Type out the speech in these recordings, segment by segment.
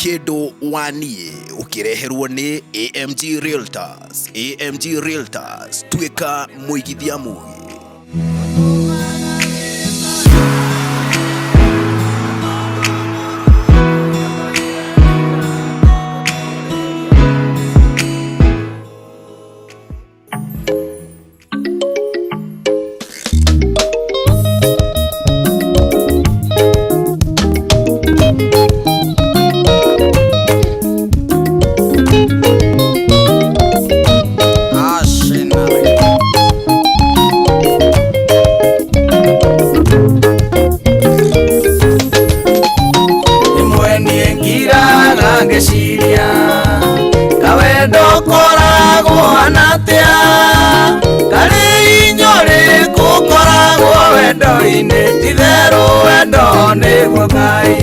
Kĩndũ wa niĩ ũkĩreherwo nĩ AMG Realtors. AMG Realtors, tuĩka mũigithia mũgĩ. Rĩmwe niĩ ngiraga ngĩciria kawendo koragwo hana atĩa, karĩ inyuĩ rĩkũ koragwo wendo-inĩ, titherũ wendo nĩguo Ngai.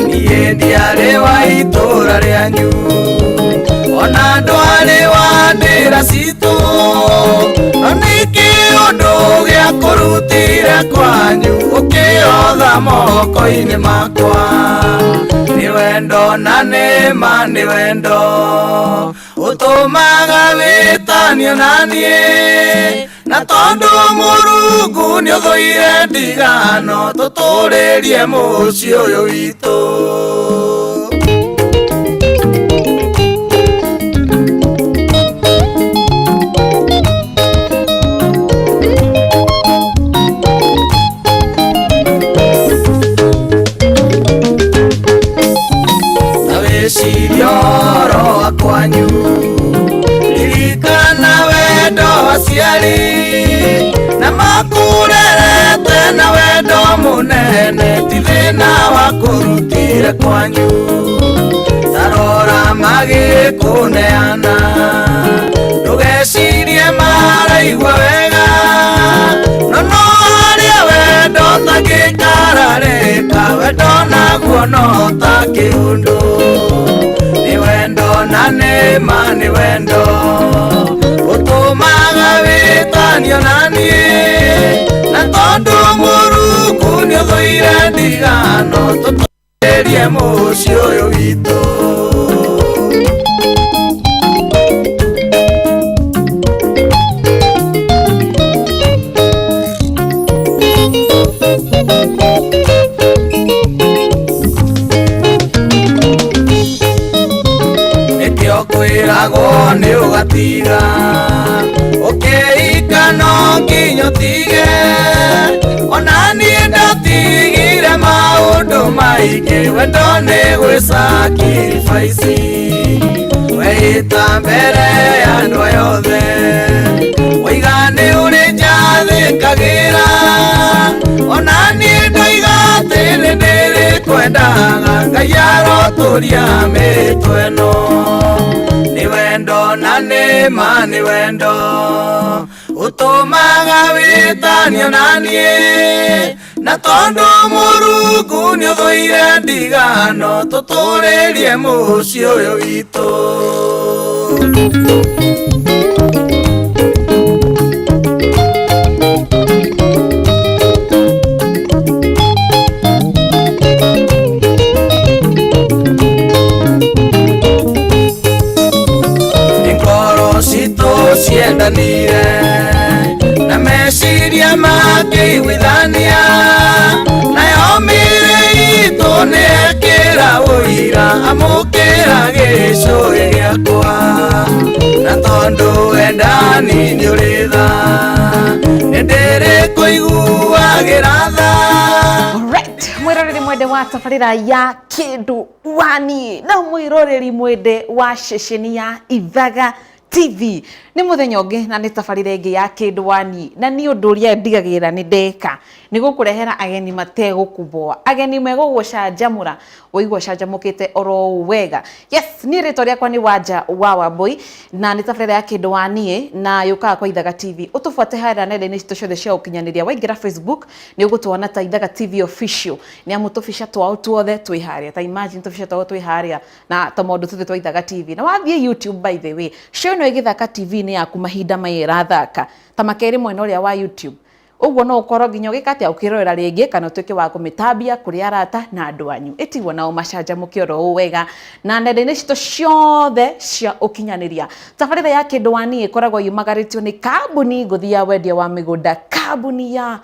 Niĩ ndiarĩ wa itũra rĩanyu, ona ndwarĩ wa ndĩra citũ, no nĩkĩ ũndũ gĩa kũrutire kwanyu ũkĩotha moko-inĩ makwa? Nĩ wendo na nĩma nĩ wendo ũtũmaga wĩtanio na niĩ, na tondũ Mũrungu nĩ ũthũire ndigano, tũtũrĩrie mũciĩ ũyũ witũ. Ta wĩcirie ũhoro wa kwanyu, ririkana wendo aciari na makũrerete na wendo mũnene, ti thĩna wa kũrutire kwanyu. Tarora magĩkũneana, ndũgecirie maraigua wega, no no harĩa wendo tangĩkararĩka, wendo naguo no ta kĩũndũ. Nĩ wendo na nĩma nĩ wendo ũtũmaga wĩtanio na niĩ, na tondũ Mũrungu nĩ ũthũire ndigano, tũtũrĩrie mũciĩ ũyũ witũ. Nĩkĩo kwĩragwo nĩ ũgatiga ũkĩika no nginya ũtige, ona niĩ ndatigire maũndũ maingĩ, wendo nĩ gwĩ sacrifice. Weita mbere ya andũ aya othe, waiga nĩ ũrĩ njathĩkagĩra, ona niĩ ndoiga atĩ nĩ ndĩrĩkwendaga, Ngai arotũria mĩtwe ĩno. Nĩ wendo na nĩma nĩ wendo ũtũmaga wĩtanio na niĩ, na tondũ Mũrungu nĩ ũthũire ndigano, tũtũrĩrie mũciĩ ũyũ witũ. Ngoro citũ ciendanire na meciria makĩiguithania, nayo mĩĩrĩ itũ nĩ ĩkĩra ũira, amũkĩra gĩcũhĩ gĩakwa, na tondũ wendani nĩ ũrĩ tha, nĩ ndĩrĩkũiguagĩra tha. Alright, mwiroreri mwende wa tabarĩra ya Kĩndũ Waniĩ na mwiroreri mwende wa ceceni ya Ithaga TV, nĩ mũthenya ũngĩ na nĩ tabarĩra ĩngĩ ya Kĩndũ Waniĩ, na nĩ ũndũ ũrĩa ndigagĩrĩra nĩ ndeka nĩ gũkũrehera ageni mategũkũboa, ageni megũgũcanjamũra ũigua ũcanjamũkĩte oro ũũ wega. Yes, niĩ rĩtwa rĩakwa nĩ Wanja wa Wambũi na nĩ tabarĩra ya Kĩndũ Waniĩ na yũkaga kwa Ithaga TV. Ũtũbuate harĩa nenda-inĩ citũ ciothe cia ũkinyanĩria. Waingĩra Facebook nĩ ũgũtuona ta Ithaga TV Official, nĩ amu tũbica twao tuothe twĩ harĩa. Ta imagine tũbica twao twĩ harĩa na tũmaũndũ tuothe twa Ithaga TV. Na wathiĩ YouTube, by the way, show ĩno ĩgĩthaka TV-inĩ yaku mahinda maya ĩrathaka, ta makerĩ mwena ũrĩa wa YouTube. Ũguo no ũkorwo nginya ũgĩka atĩa, ũkĩrorera rĩngĩ kana ũtuĩke wa kũmĩtambia kũrĩ arata na andũ anyu. Ĩtigwo nao macanjamũke oro ũũ wega na nenda-inĩ citũ ciothe cia ũkinyanĩria. Tabarĩra ya Kĩndũ wa Niĩ ĩkoragwo yumagarĩtio nĩ kambuni ngũthi ya wendia wa mĩgũnda, kambuni ya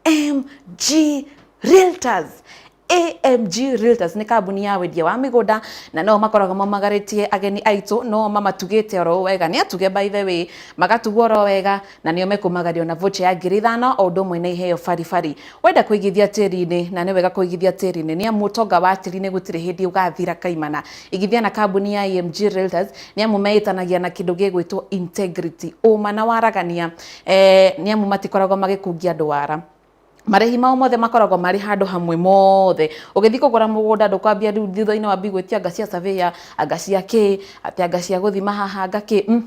AMG Realtors. AMG Realtors nĩ kambuni ya wendia wa mĩgũnda na no makoragwo mamagarĩtie ageni aitũ, no mamatugĩte oro wega, nĩ atuge by the way, magatugwo oro wega na nĩo mekumagario na voucher ya 5,000 o ũndũ ũmwe na iheo baribari. Wenda kũigithia tĩri-inĩ, na nĩ wega kũigithia tĩri-inĩ nĩ amu ũtonga wa tĩri-inĩ gũtirĩ hĩndĩ ũgathira kaimana. Igithia na kambuni ya AMG Realtors nĩ amu meĩtanagia na kĩndũ gĩgwĩtwo integrity, ũma na waragania, nĩ amu matikoragwo magĩkungia andũ wara. Marĩhi mao mothe makoragwo marĩ handũ hamwe mothe. Ũgĩthiĩ kũgũra mũgũnda ndũkwambia rĩu thutha-inĩ wambie gwĩtia anga cia surveyor, anga cia kĩ, atĩ anga cia gũthima haha, anga kĩ,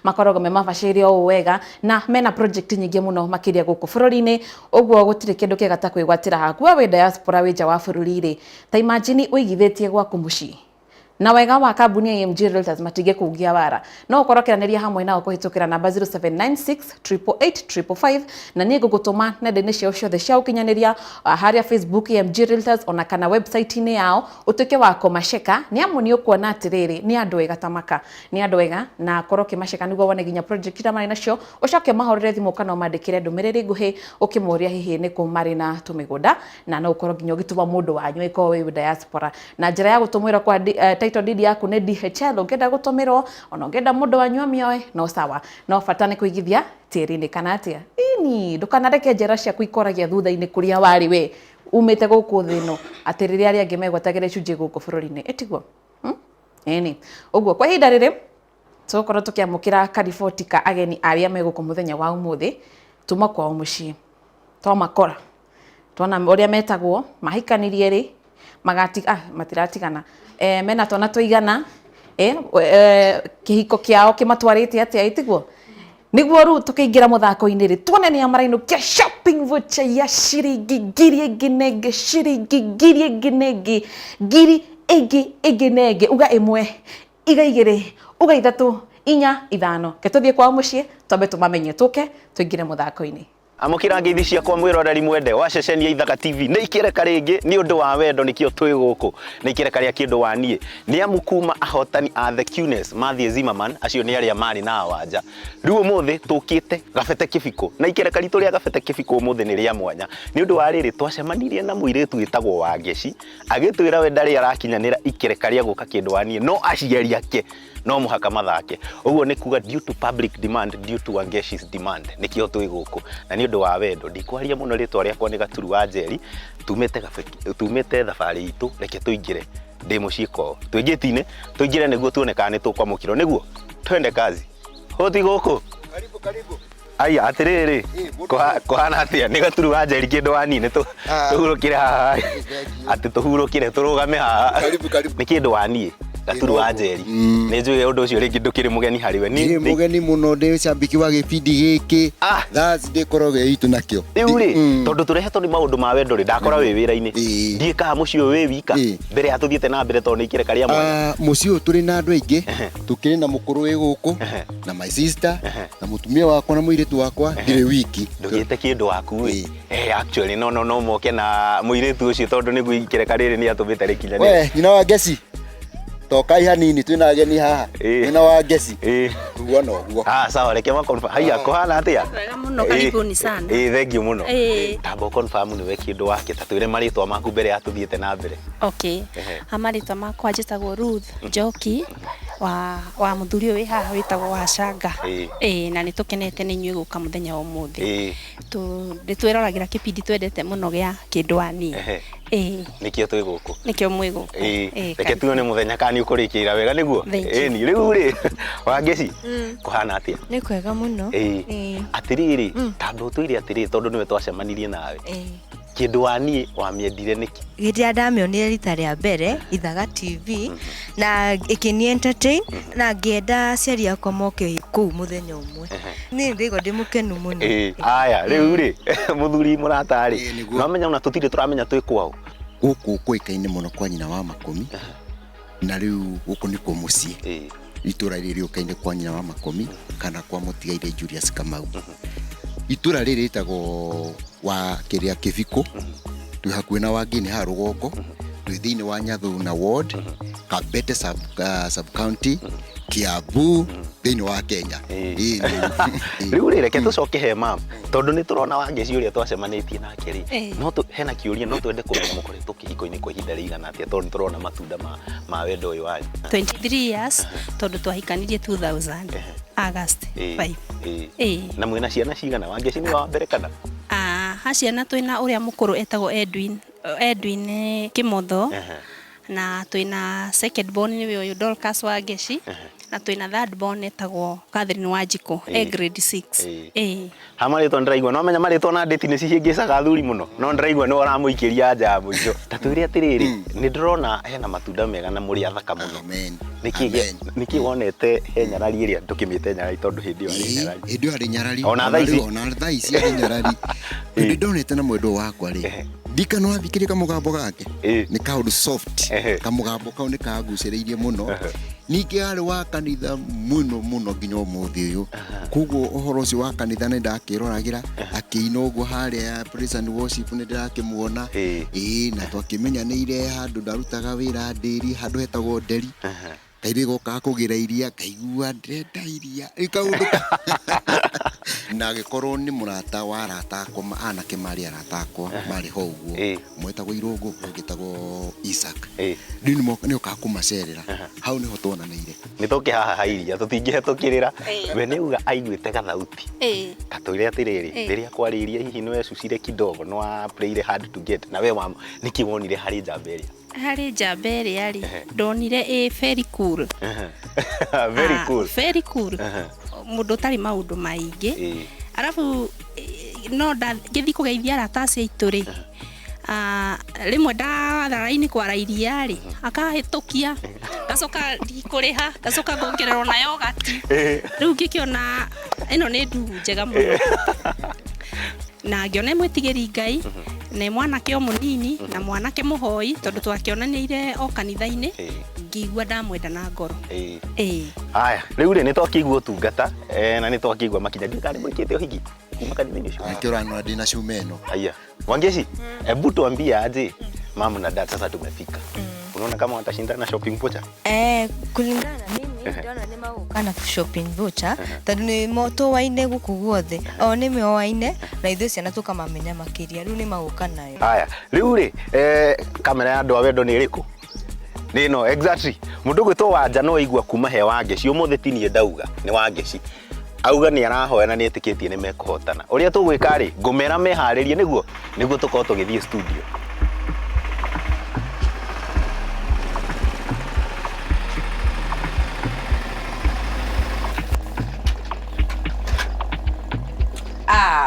makoragwo me mabacĩrĩre o ũũ wega na mena project nyingĩ mũno makĩria gũkũ bũrũri-inĩ. Ũguo gũtirĩ kĩndũ kĩega ta kwĩgwatĩra haku. We wĩ diaspora wĩ nja wa bũrũri rĩ, ta imagine ũigithĩtie gwaku mũciĩ. Na wega wa kambuni ya AMG Realtors matingĩkũngia wara. No ũkorwo ũkĩaranĩria hamwe nao kũhĩtũkĩra namba 0796 888 555 na niĩ ngũgũtũma nenda-inĩ ciao ciothe cia ũkinyanĩria, harĩa Facebook AMG Realtors ona kana website-inĩ yao ũtuĩke wa kũmaceka, nĩ amu nĩ ũkuona atĩrĩrĩ nĩ andũ ega ta maka, nĩ andũ ega, na korwo ũkĩmaceka nĩguo wone nginya project iria marĩ nacio, ũcoke ũmahũrĩre thimũ kana ũmandĩkĩre ndũmĩrĩri nguhĩ ũkĩmoria hihi nĩ kũ marĩ na tũmĩgũnda, na no ũkorwo nginya ũgĩtũma mũndũ wanyu angĩkorwo wĩ diaspora na njĩra ya gũtũmĩrwo kwa title deed yaku nĩ DHL ũngĩenda gũtũmĩrwo, ona ũngĩenda mũndũ wanyu amĩoe no sawa, no bata nĩ kũigithia tĩri-inĩ kana atĩa. Ĩni ndũkanareke njĩra ciaku ikoragia thutha-inĩ kũrĩa warĩ we umĩte gũkũ thĩ ĩno, atĩ rĩrĩa arĩa angĩ megwatagĩra icunjĩ gũkũ bũrũri-inĩ, ĩtiguo? Ĩni ũguo kwa ihinda rĩrĩ tũgũkorwo tũkĩamũkĩra kariboti ka ageni arĩa megũkũ mũthenya wa ũmũthĩ tuma kwao mũciĩ, twamakora twona ũrĩa metagwo, mahikanirie rĩ, matiratigana, mena twana tũigana, kĩhiko kĩao kĩmatwarĩte atĩa, ĩtiguo? Nĩguo rĩu tũkĩingĩra mũthako-inĩ rĩ, tuone nĩa marainũkia shopping voucher ya ciringi ngiri ĩngĩ na ĩngĩ, ciringi ngiri ĩngĩ na ĩngĩ, ngiri ĩngĩ ĩngĩ na ĩngĩ, uga ĩmwe, iga igĩrĩ, uga ithatũ, inya, ithano. Reke tũthiĩ kwao mũciĩ twambe tũmamenye, tũke tũingĩre mũthako-inĩ. Amũkĩra ngeithi ciakwa mwĩroreri mwende wa ceceni ya Ithaka TV. Nĩ ikĩreka rĩngĩ nĩ ũndũ wa wendo nĩkĩo twĩ gũkũ. Nĩ ikĩreka rĩa kĩndũ wa niĩ. Nĩ amu kuma ahotani a The Qness mathiĩ Zimmerman, acio nĩ arĩa marĩ na wanja. Rĩu ũmũthĩ tũkĩte Gabete Kĩbikũ. Na ikĩreka ritũ rĩa Gabete Kĩbikũ ũmũthĩ nĩ rĩa mwanya. Nĩ ũndũ wa rĩrĩ, twacemanirie na mũirĩtu wĩtagwo Wangeci, agĩtwĩra we ndarĩ arakinyanĩra ikĩreka rĩa gũka kĩndũ wa niĩ, no aciari ake no mũhaka mathake. Ũguo nĩ kuga due to public demand, due to Wangeci's demand, nĩkĩo twĩ gũkũ. Na nĩ ũndũ wa wendo, ndikwaria mũno, rĩtwa rĩakwa nĩ Gaturu wa Njeri, tumĩte thabarĩ itũ, reke tũingĩre ndĩ mũciĩ kwao. Twĩ ngĩti-inĩ, tũingĩre nĩguo tuone kana nĩ tũkwamũkĩrwo. Nĩguo twende kazi. Hoti gũkũ. Karibu, karibu. Aya, atĩrĩrĩ, kũhana atĩa? Nĩ Gaturu wa Njeri kĩndũ wa niĩ, nĩ tũhurũkĩre haha. Atĩ tũhurũkĩre, tũrũgame haha. Karibu, karibu. Nĩ kĩndũ wa niĩ, Gaturu wa Njeri. Nĩ njũĩ ũndũ ũcio rĩngĩ ndũkĩrĩ mũgeni harĩ we. Nĩ mũgeni mũno, ndĩ cambiki wa gĩbindi gĩkĩ. Thursday koragwo ĩ itũ nakĩo. Rĩu rĩ, tondũ tũrehetwo nĩ maũndũ ma wendo rĩ, ndakora wĩ wĩra-inĩ. Ndiĩ kana mũciĩ ũyũ wĩ wika, mbere ya tũthiĩte na mbere tondũ nĩ ikĩreka rĩa mwanya. Mũciĩ ũyũ tũrĩ na andũ aingĩ, tũkĩrĩ na mũkũrũ wĩ gũkũ, na my sister, na mũtumia wakwa na mũirĩtu wakwa, ndirĩ wiki. Ndũgĩte kĩndũ waku ĩ. Actually no no no moke na mũirĩtu ũcio tondũ nĩguo ikĩreka rĩrĩ nĩ atũmĩte rĩkinyanĩre. We, nyina wa Ngeci. Tokai hanini twĩna ageni haha. Nyina wa Ngeci. Ũguo na ũguo. Sawa, reke ma confirm. Haiya, kũhana atĩa? Wega mũno, karibuni sana. Thank you mũno. Tamba confirm nĩwe kĩndũ wake, ta twĩre marĩtwa maku mbere ya tũthiĩte na mbere. Okay. Marĩtwa makwa njĩtagwo Ruth Njoki wa mũthuri ũyũ wĩ haha wĩtagwo Wachanga. Na nĩ tũkenete nĩ inyuĩ gũka mũthenya wa ũmũthĩ. Nĩ twĩroragĩra kĩbindi twendete mũno gĩa kĩndũ wa niĩ. Nĩkĩo twĩ gũkũ. Nĩkĩo mwĩ gũkũ. Reke tuone mũthenya kana nĩ ũkũrĩkĩra wega nĩguo. Ĩni, rĩu rĩ, Wangeci, kũhana atĩa? Nĩ kwega mũno. Atĩrĩrĩ, tamba ũtwĩre atĩrĩrĩ tondũ nĩwe twacemanirie nawe. Kĩndũ wa niĩ wamĩendire nĩkĩ? Hĩndĩ ĩrĩa ndamĩonire rita rĩa mbere Ithaga TV na ĩkĩni entertain na ngĩenda aciari akwa moke kũu mũthenya ũmwe. Niĩ ndĩraigua ndĩ mũkenu mũno. Aya, rĩu rĩ, mũthuri mũrata rĩ, nwamenya ona tũtirĩ tũramenya twĩ kwao. Gũkũ kũĩkaine mũno kwa nyina wa Makũmi, na rĩu gũkũ nĩkuo mũciĩ. Itũra rĩrĩ rĩũkaine kwa nyina wa Makũmi kana kwa mũtigairĩ Julius Kamau. Itũra rĩrĩ rĩtagwo wa kĩrĩa Kĩbikũ, twĩ hakuhĩ na Wangini haha rũgongo, twĩ thĩinĩ wa Nyathuna ward, Kabete sub, sub county, Kiambu, thĩinĩ wa Kenya. Ĩĩ. Rĩu rĩ, reke tũcoke he mam, tondũ nĩ tũrona Wangeci ũrĩa twacemanĩtie nake rĩ, no hena kĩũria no twende kũmenya mũkoretwo kĩhiko-inĩ kwa ihinda rĩigana atĩa, tondũ nĩ tũrona matunda ma wendo ũyũ wanyu. 23 years, tondũ twahikanirie 2000 August 5. Na mwĩna ciana cigana? Wangeci nĩ wa mbere kana? Ha ciana twĩna ũrĩa mũkũrũ etagwo Edwin, Edwin Kimotho, na twĩna second born nĩwe ũyũ Dorcas Wangeci, na twĩna third born etagwo Catherine Wanjikũ, e grade 6. Ha marĩtwa ndĩraigua, no menya marĩtwa na ndĩti nĩ cihĩngĩcaga athuri mũno, no ndĩraigua nĩ ũramũikĩria nja ya mũico. Ta twĩre atĩrĩrĩ, nĩ ndĩrona hena matunda mega na mũrĩ athaka mũno. Amen. Nĩkĩ wonete he nyarari ĩrĩa ndũkĩmĩte nyarari, tondũ hĩndĩ ĩyo arĩ nyarari? Hĩndĩ ĩyo arĩ nyarari. Ona thaa ici? Ona thaa ici arĩ nyarari. Hĩndĩ ndonete na mwendwa wakwa rĩ, ndikana wathikĩria kamũgambo gake, nĩ kaũndũ soft, kamũgambo kau nĩ kangucĩrĩirie mũno. Ningĩ arĩ wa kanitha mũno mũno nginya ũmũthĩ ũyũ. Koguo ũhoro ũcio wa kanitha nĩ ndakĩroragĩra, akĩina ũguo harĩa praise and worship nĩ ndĩrakĩmuona. Ĩĩ, na twakĩmenyanĩire handũ ndarutaga wĩra ndĩri, handũ hetagwo Nderi. Kairĩ gokaga kũgĩra iria, ngaigua ndĩrenda iria. Rĩu kaũndũ na agĩkorwo nĩ mũrata wa arata akwa, anake marĩ arata akwa, marĩ ho ũguo. Ũmwe etagwo Irũngũ, ũngĩ etagwo Isaac. Rĩu nĩ okaga kũmacerera. Hau nĩho tuonanĩire. Nĩ tũke haha ha iria, tũtingĩhetũkĩrĩra. We nĩ uga aiguĩte gathauti. Ta twĩre atĩrĩrĩ, rĩrĩa kwarĩirie hihi nĩ wecucire kidogo, nĩ wa playire hard to get, na we nĩkĩ wonire harĩ njamba ĩrĩa? Harĩ njamba ĩrĩa rĩ, ndonire ĩ very cool. Very cool. Very cool. Mũndũ ũtarĩ maũndũ maingĩ. Arabu no ngĩthiĩ kũgeithia arata acio aitũ rĩ, rĩmwe ndathara-inĩ kwara iria rĩ, akahĩtũkia, ngacoka ndikũrĩha, ngacoka ngongererwo na yogati. Rĩu ngĩkĩona ĩno nĩ ndugu njega mũno. Na ngĩona mwĩtigĩri Ngai, na mwanake o mũnini, na mwanake mũhoi, tondũ twakĩonanĩire o kanitha-inĩ, ngĩigua ndamwenda na ngoro. Haya, rĩu rĩ, nĩ twakĩigua ũtungata, na nĩ twakĩigua makinya. Ndiũĩ kana nĩ mwĩkĩte ũhiki kuma kanitha-inĩ ũcio? Nĩkĩo ũranora ndĩna cuma ĩno. Aya. Wangeci, hebu tuambie aje mama na dad, sasa tumefika. Unaona kama watashindana shopping voucher? Kulingana na mimi ndona nĩ magũka na shopping voucher, tondũ nĩ tũwaine gũkũ guothe. O nĩ meoaine na ithuĩ ciana tũkamamenya makĩria, rĩu nĩ magũka nayo. Haya, rĩu rĩ, kamera ya andũ a wendo nĩ ĩrĩkũ? Nĩ ĩno, exactly. Mũndũ ũgwĩtwo Wanja no aigua kuma he Wangeci, ũmũthĩ ti niĩ ndauga, nĩ Wangeci. Auga nĩ arahoya na nĩ etĩkĩtie nĩ mekũhotana. Ũrĩa tũgwĩka rĩ, ngũmera meharĩrie nĩguo tũkorwo tũgĩthiĩ studio.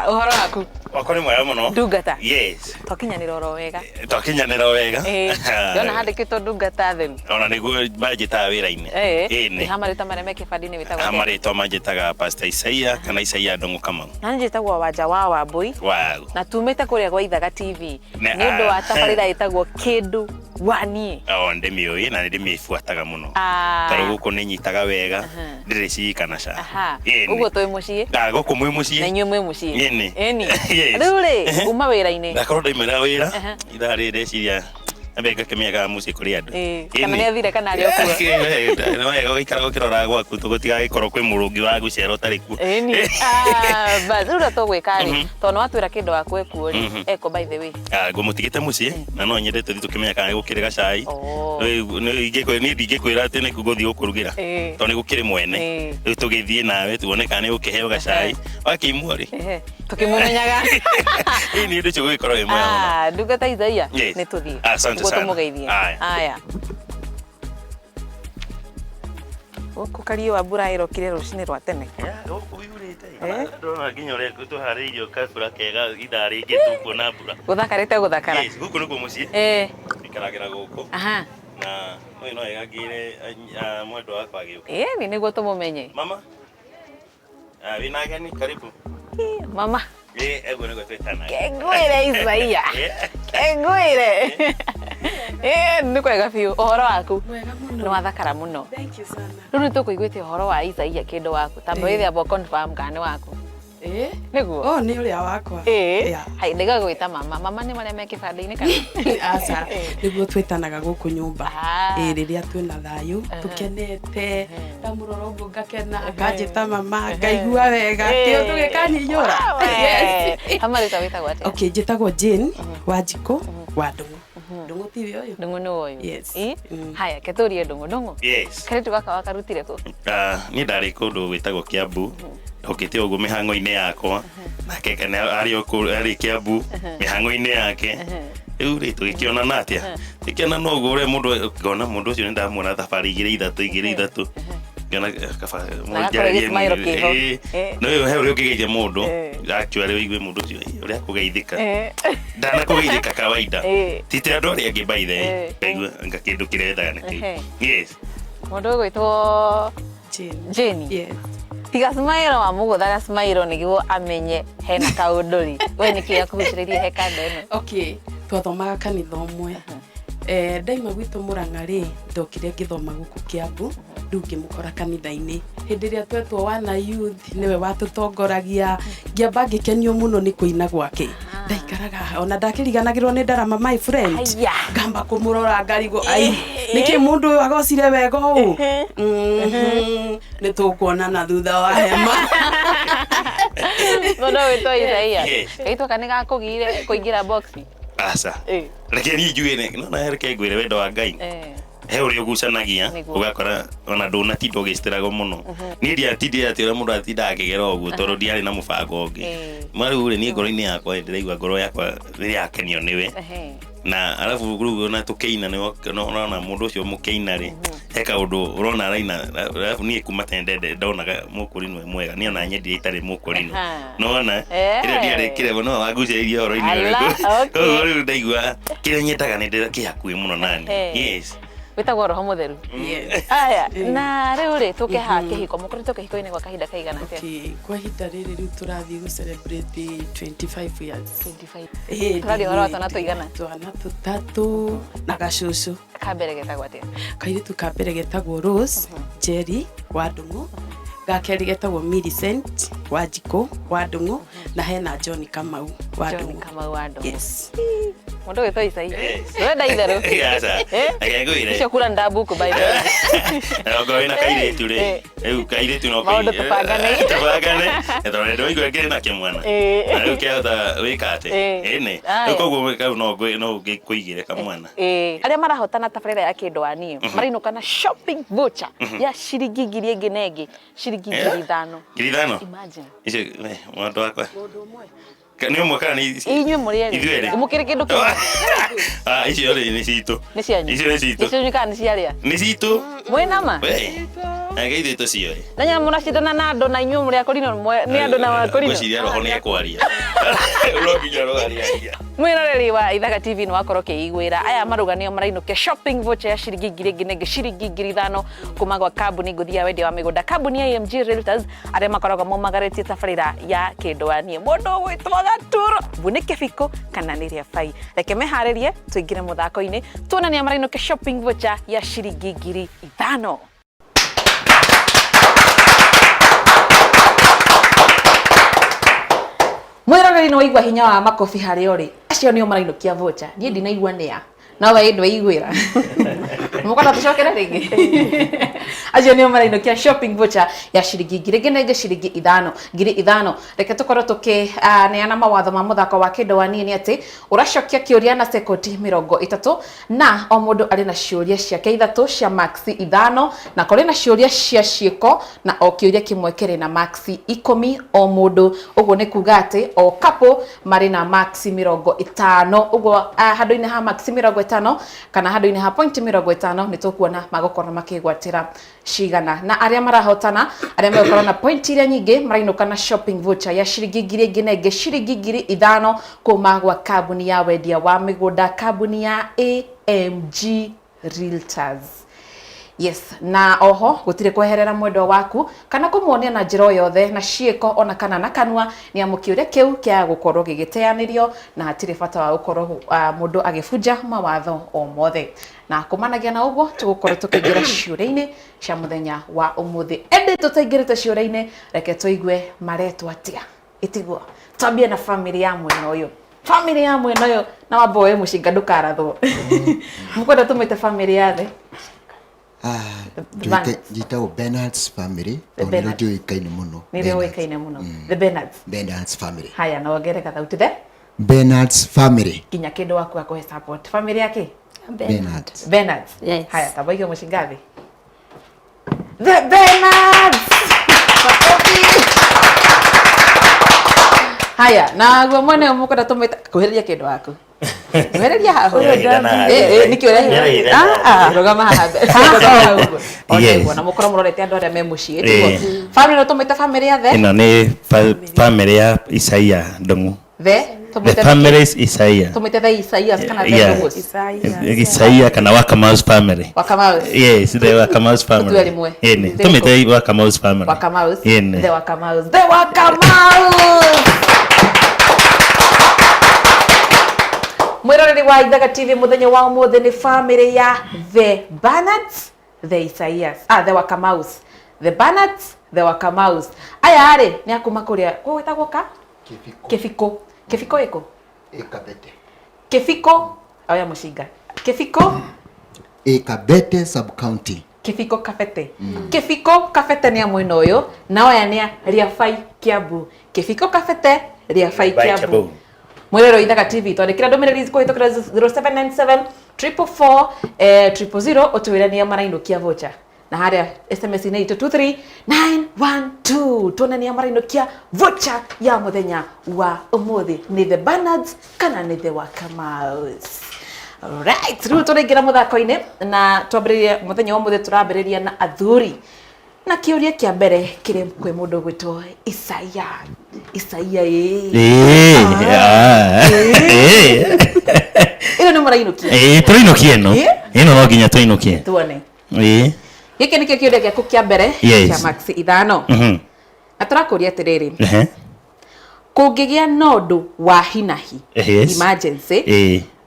Ũhoro waku? Wakwa nĩ mwega mũno. Ndungata? Yes. Twakinyanĩra oro wega. Twakinyanĩra wega. Ndĩrona handĩkĩtwo ndungata theru. Ona nĩguo manjĩtaga wĩra-inĩ. Nĩ ha marĩtwa marĩa me kĩbandĩ-inĩ wĩtagwo Ha atĩa? marĩtwa manjĩtaga Pastor Isaiah kana Isaiah Ndung'u Kamau. Na niĩ njĩtagwo Wanja wa Wambui. Wagu. Na tumĩte kũrĩa gwa Ithaga TV. Na, Nĩ ũndũ wa tabarĩra ĩtagwo Kĩndũ wa Niĩ. O, ndĩmĩũĩ na nĩndĩmĩbuataga mũno. Tondũ gũkũ nĩnyitaga wega, ndirĩ cii kana ca. Ũguo twĩ mũciĩ? Gũkũ mwĩ mũciĩ. Na inyuĩ mwĩ mũciĩ? Ĩni. Ĩni. Yes. Rĩu rĩ, uma wĩra-inĩ? Ndakorwo ndaumĩra wĩra, ithaa rĩrĩ ndeciria ambe ngakĩmenya kana mũciĩ kũrĩ andũ. Kana nĩ athire kana arĩ o kuo? Nĩ wega gũikara ũkĩroraga gwaku gũtigagĩkorwo kwĩ mũrũngi wa gũcera ũtarĩ kuo. Ĩni. Bas, rĩu ũrĩa tũgwĩka rĩ, tondũ nĩ watwĩra kĩndũ waku ekuo rĩ, eko by the way. Ngũmũtigĩte mũciĩ, na no nyende tũthiĩ tũkĩmenya kana nĩ gũkĩrĩ gacai. Niĩ ndingĩkwĩra atĩ nĩ ngũthiĩ gũkũrugĩra, tondũ nĩ gũkĩrĩ mwene. Rĩu tũgĩthiĩ nawe tuone kana nĩ gũkĩheo gacai. Wakĩimwo rĩ? Tũkĩmũmenyaga. Ĩĩ, nĩ ũndũ ũcio gũgĩkorwo wĩ mwega mũno. Ndungata Isaia, Yes. nĩ tũthiĩ. Asante Nĩguo sana. tũmũgeithie. Aya. Aya. Gũkũ kariũa mbura ĩrokire rũcinĩ rwa tene. Gũkũ yurĩte. Ndona nginya ũrĩa tũharĩirio kabura kega ithaa rĩngĩ tũkuona mbura. Gũthakarĩte gũthakara. Yes, gũkũ nĩkuo mũciĩ. Ikaragĩra gũkũ. Na ũyũ no wega ngĩre, mwendwa wakwa agĩũka. Ĩni nĩguo tũmũmenye. Mama. Wĩna ageni, karibu. Mama. Ũguo nĩguo twĩtanaga. Kengwĩre Isaia. Kengwĩre. Nĩ kwega biũ. Ũhoro waku? Mwega mũno. Nĩ wathakara mũno. Thank you sana. Rĩu nĩ tũkũiguĩte ũhoro wa Isaia kĩndũ waku. Ta mwĩrĩ amba confirm kana nĩ waku. Ĩĩ. Nĩguo? Ũyũ nĩ ũrĩa wakwa. Ĩĩ. Yeah. Hai, ndĩga gwĩta mama. Mama nĩ marĩa me kĩbandĩ-inĩ kana? Aca, nĩguo twĩtanaga gũkũ nyũmba. Ĩĩ, rĩrĩa twĩna thayũ, tũkenete, ndamũrora ũguo ngakena, akanjĩta mama, ngaigua wega, kĩũndũ gĩkanyiyũra. Yes. Hama rĩtwa wĩtagwo atĩa? Okay, njĩtagwo Jane Wanjikũ wa Ndung'u. Ndung'u tiwe ũyũ? Ndung'u nĩ ũyũ. Yes. Ĩ? Haya, ke tũrie Ndung'u. Ndung'u. Yes. Kairĩtu gaka wakarutire kũ? Ah, niĩ ndarĩ kũndũ gwĩtagwo Kiambu ndokĩte ũguo mĩhang'o-inĩ yakwa nake kana arĩ o kũu- arĩ Kiambu mĩhang'o-inĩ yake rĩu rĩ tũgĩkĩonana atĩa tũgĩkĩonana ũguo ũrĩa mũndũ ngona mũndũ ũcio nĩ ndamuona thabarĩ igĩrĩ ithatũ igĩrĩ ithatũ ngĩona eh, kaba Na gakorwo gĩsmile kĩho. Eh. no he ũrĩa ũngĩgeithia mũndũ Eh. actually ũigue mũndũ ũcio eh, ũrĩa akũgeithĩka Eh. ndanakũgeithĩka kawaida Eh. ti ta andũ arĩa angĩ by the way Eh. ngaigua anga kĩndũ kĩrethaga nĩ kĩu Ehe. yes Mũndũ ũgwĩtwo Jane. Jane. Yes. Tiga smile wamũgũthaga smile nĩguo amenye hena kaũndũ rĩ. We nĩkĩ gĩakũgucĩrĩirie he kanda ĩno? Okay, twathomaga kanitha ũmwe. Eh, ndaima gwitũ Mũrang'a rĩ, ndokire ngĩthoma gũkũ Kiambu, rĩu ngĩmũkora kanitha-inĩ. Hĩndĩ ĩrĩa twetwo wana youth, nĩwe watũtongoragia, ngĩamba ngĩkenio mũno nĩ kũina gwake. Ndaikaraga ona ndakĩriganagĩrwo nĩ ndarama my friend. Aya. Ngamba kũmũrora ngarigwo, ai, nĩkĩ mũndũ ũyũ agocire wega ũũ? Nĩ tũkuonana thutha wa hema. Mũndũ ũgwĩtwo Isaia. Yes. Kaitũ ka nĩgakũgire kũingĩra box? aca Eh. reke niĩ njuge nĩ- no na reke ngwĩre wendo wa Ngai Eh. he ũrĩa ũgucanagia Nĩguo. ũgakora ona ndũnatinda ũgĩcitĩrago mũno niĩ ndiatindire atĩ ũrĩa mũndũ atindaga akĩgera ũguo tondũ ndiarĩ na mũbango ũngĩ Eh. ma rĩu rĩ niĩ ngoro-inĩ yakwa ndĩraigua ngoro yakwa nĩ yakenio nĩwe Ehe. na arabu rĩu ona tũkĩina nĩ ũrona mũndũ ũcio mũkĩina rĩ he kaũndũ ũrona araina arabu niĩ kuma tene ndende ndonaga mũkũrinũ e mwega niĩ ona nyendire itarĩ mũkũrinũ Aha. nona Eh. ĩrĩa ndiarĩ kĩremo no wangucĩrĩirie ũhoro-inĩ Ala, ũrĩkũ okay. koguo rĩu ndaigua kĩrĩa nyendaga nĩ ndĩra kĩ hakuhĩ mũno nani Ehe. yes Wĩtagwo Roho Mũtheru. Yes. Aya, na rĩu rĩ tũke haha kĩhiko, mũkoretwo kĩhiko-inĩ gwa kahinda kaigana atĩa? Okay, kwa ihinda rĩrĩ rĩu tũrathiĩ gũ celebrate 25 years. 25. Ĩĩ, Tũraria ũhoro wa twana tũigana? Twana tũtatũ na gacũcũ. Ka mbere getagwo atĩa? Kairĩtu ka mbere getagwo Rose Njeri wa Ndung'u, ga kerĩ getagwo Millicent Wanjikũ wa Ndung'u, na hena John Kamau wa John Ndung'u. Kamau wa Ndung'u. Yes. Mũndũ ũgwĩtwo Isaia. Yes. Ndũrenda itherũ. Aca, Eh? reke ngwĩre. Icio kura ndabuku by the way. Na okorwo wĩna kairĩtu rĩ Eh. rĩu kairĩtu no Maũndũ tũbangane. tũbangane tondũ nĩndĩraigua ngĩrĩ na kĩmwana Eh. na rĩu kĩahota wĩka atĩ Eh. ĩnĩ Aya. rĩu koguo kau no no ngĩkũigĩre kamwana Ĩĩ. Arĩa marahotana tabarĩra ya kĩndũ wa niĩ marainũka na shopping voucher ya ciringi ngiri ĩngĩ na ĩngĩ ciringi 5,000. 5,000 Imagine. icio eh, mũndũ wakwa Nĩ ũmwe kana nĩ Inyuĩ mũrĩ erĩ. Ithuĩ erĩ. Mũkĩrĩ kĩndũ kĩmwe. Ah, icio rĩ nĩ citũ Nĩ cianyu. Icio nĩ citũ. Nĩ cianyu kana nĩ ciarĩa? Nĩ citũ. Mwĩ na ma? We. Reke ithuĩ tũcioe. Na nyamũ mũracindana na andũ na inyuĩ mũrĩ akũrinũ nĩ andũ na wakũrinũ. Ngwĩciria roho nĩ ekwaria. No nginya roho arĩaria. Mwĩroreri wa Ithaga TV nĩ wakorwo ũkĩiguĩra aya maruga nĩo marainũkia shopping voucher ya ciringi ngiri ĩngĩ na ĩngĩ ciringi 5,000 kuma gwa kambuni ngũthi ya wendia wa mĩgũnda kambuni ya AMG Realtors arĩa makoragwo maumagarĩtie tabarĩra ya kĩndũ wa niĩ mũndũ ũgwĩtwo Gaturo bu nĩ kĩbiko kana nĩ rĩabai reke meharĩrie tũingĩre mũthako-inĩ tuone nĩa marainũkia shopping voucher ya ciringi 5,000. Mwĩroreri nĩ waigua hinya wa makobi harĩa ũrĩ acio nĩo marainũkia voucher niĩ ndinaigua nĩa no we ndwaiguĩra mũkona tũcokere rĩngĩ acio nĩo marainũkia shopping voucher ya ciringi ngiri ĩngĩ na ĩngĩ ciringi ithano 5,000. Reke tũkorwo tũkĩneana mawatho ma mũthako wa kĩndũ wa niĩ nĩ atĩ ũracokia kĩũria na sekondi 30 na o mũndũ arĩ na ciũria ciake ithatũ cia maxi 5 na kũrĩ na ciũria cia ciĩko na o kĩũria kĩmwe kĩrĩ na maxi 10 o mũndũ ũguo nĩ kuga atĩ o couple marĩ na maxi 50 ũguo handũ-inĩ ha maxi 50 kana handũ-inĩ ha point 50 nĩ tũkuona magũkorwo makĩgwatĩra cigana na arĩa marahotana arĩa megũkorwo na point iria nyingĩ marainũka na shopping voucher ya ciringi ngiri ĩngĩ na ĩngĩ ciringi 5,000 kuma gwa kambuni ya wendia wa mĩgũnda kambuni ya AMG Realtors. Yes, na oho gũtirĩ kweherera mwendwa waku kana kũmuonia na njĩra o yothe na ciĩko ona kana na kanua nĩ amu kĩũria kĩu kĩa gũkorwo gĩgĩteanĩrio na hatirĩ bata wa gũkorwo mũndũ agĩbunja mawatho o mothe na kumanagia na ũguo tũgũkorwo tũkĩingĩra ciũria-inĩ cia mũthenya wa ũmũthĩ ĩndĩ tũtaingĩrĩte ciũria-inĩ reke tũigue maretwo atĩa. Ĩtiguo twambie na family ya mwena ũyũ, family ya mwena ũyũ, na wamba woe mũcinga ndũkarathwo. Mũkwenda tũmĩte family ya the Njĩtagwo Bernard's family, tondũ nĩrĩo njũĩkaine mũno. Nĩrĩo ũĩkaine mũno, the Bernards. Bernard's family. Haya, na wongerere gathauti, the Bernard's family. Nginya kĩndũ waku akũhe support. Family ya kĩ? Bernards. Bernards. Yes. Haya, tamba ige mũcinga thĩ. The Bernards. Makofi. Haya, naguo mwene ũyũ mũkwenda tũmĩte kuhĩrĩria kĩndũ waku. Kuhĩrĩria haha. Nĩkĩ ũrehe? Ah, rũgama haha mbere. Rũgama hau ũguo. O nĩguo, na mũkorwo mũrorete andũ arĩa me mũciĩ, tiguo? Family ĩno tũmĩte family ya the? Ĩno nĩ family ya Isaia Ndung'u. The? The family is Isaia. Tũmĩte the Isaias kana the Ndung'us? Isaia kana Wakamau's family. Wakamau's. Yes, the Wakamau's family. Tũtue rĩmwe. Ĩni, tũmĩte Wakamau's family. Wakamau's. Ĩni. The Wakamau's. The Wakamau's. Mwĩroreri wa Ithaga TV, mũthenya wa ũmũthĩ nĩ family ya the Bernards, the Isaias, the Wakamaus. The Bernards, the Wakamaus. Aya rĩ nĩ akuma kũrĩa gwĩtagwo ka? Kĩbiko. Kĩbiko. Kĩbiko ĩkũ? Ĩkabete. Kĩbiko, oya mũcinga. Kĩbiko? Ĩkabete sub county. Kĩbiko Kabete. Kĩbiko Kabete nĩ a mwena ũyũ, na aya nĩ a Rĩabai Kiambu. Kĩbiko Kabete, Rĩabai Kiambu. Mwĩroreri wa Ithaga TV, twandĩkĩra ndũmĩrĩri kũhĩtũkĩra 0797 444 000 ũtwĩre nĩa marainũkia voucher. Na harĩa SMS inĩ itũ 23912 tuone nĩa marainũkia voucher ya mũthenya wa ũmũthĩ, nĩ the Bernards kana nĩ the Wakamaus. Right, rĩu tũraingĩra mũthako-inĩ na twambĩrĩrie mũthenya wa ũmũthĩ, tũrambĩrĩria na athuri. Na kĩũria kĩa mbere kĩrĩ kwĩ mũndũ ũgwĩtwo Isaia. Isaia ĩĩ. Ĩno nĩ mũrainũkia. Ĩĩ, tũrainũkia ĩno. Ĩno no nginya tũinũkie. Tuone. Gĩkĩ nĩkĩo kĩũria gĩaku kĩa mbere kĩa max 5. Na tũrakũria atĩrĩrĩ. Kũngĩgĩa na ũndũ wa hinahi, emergency,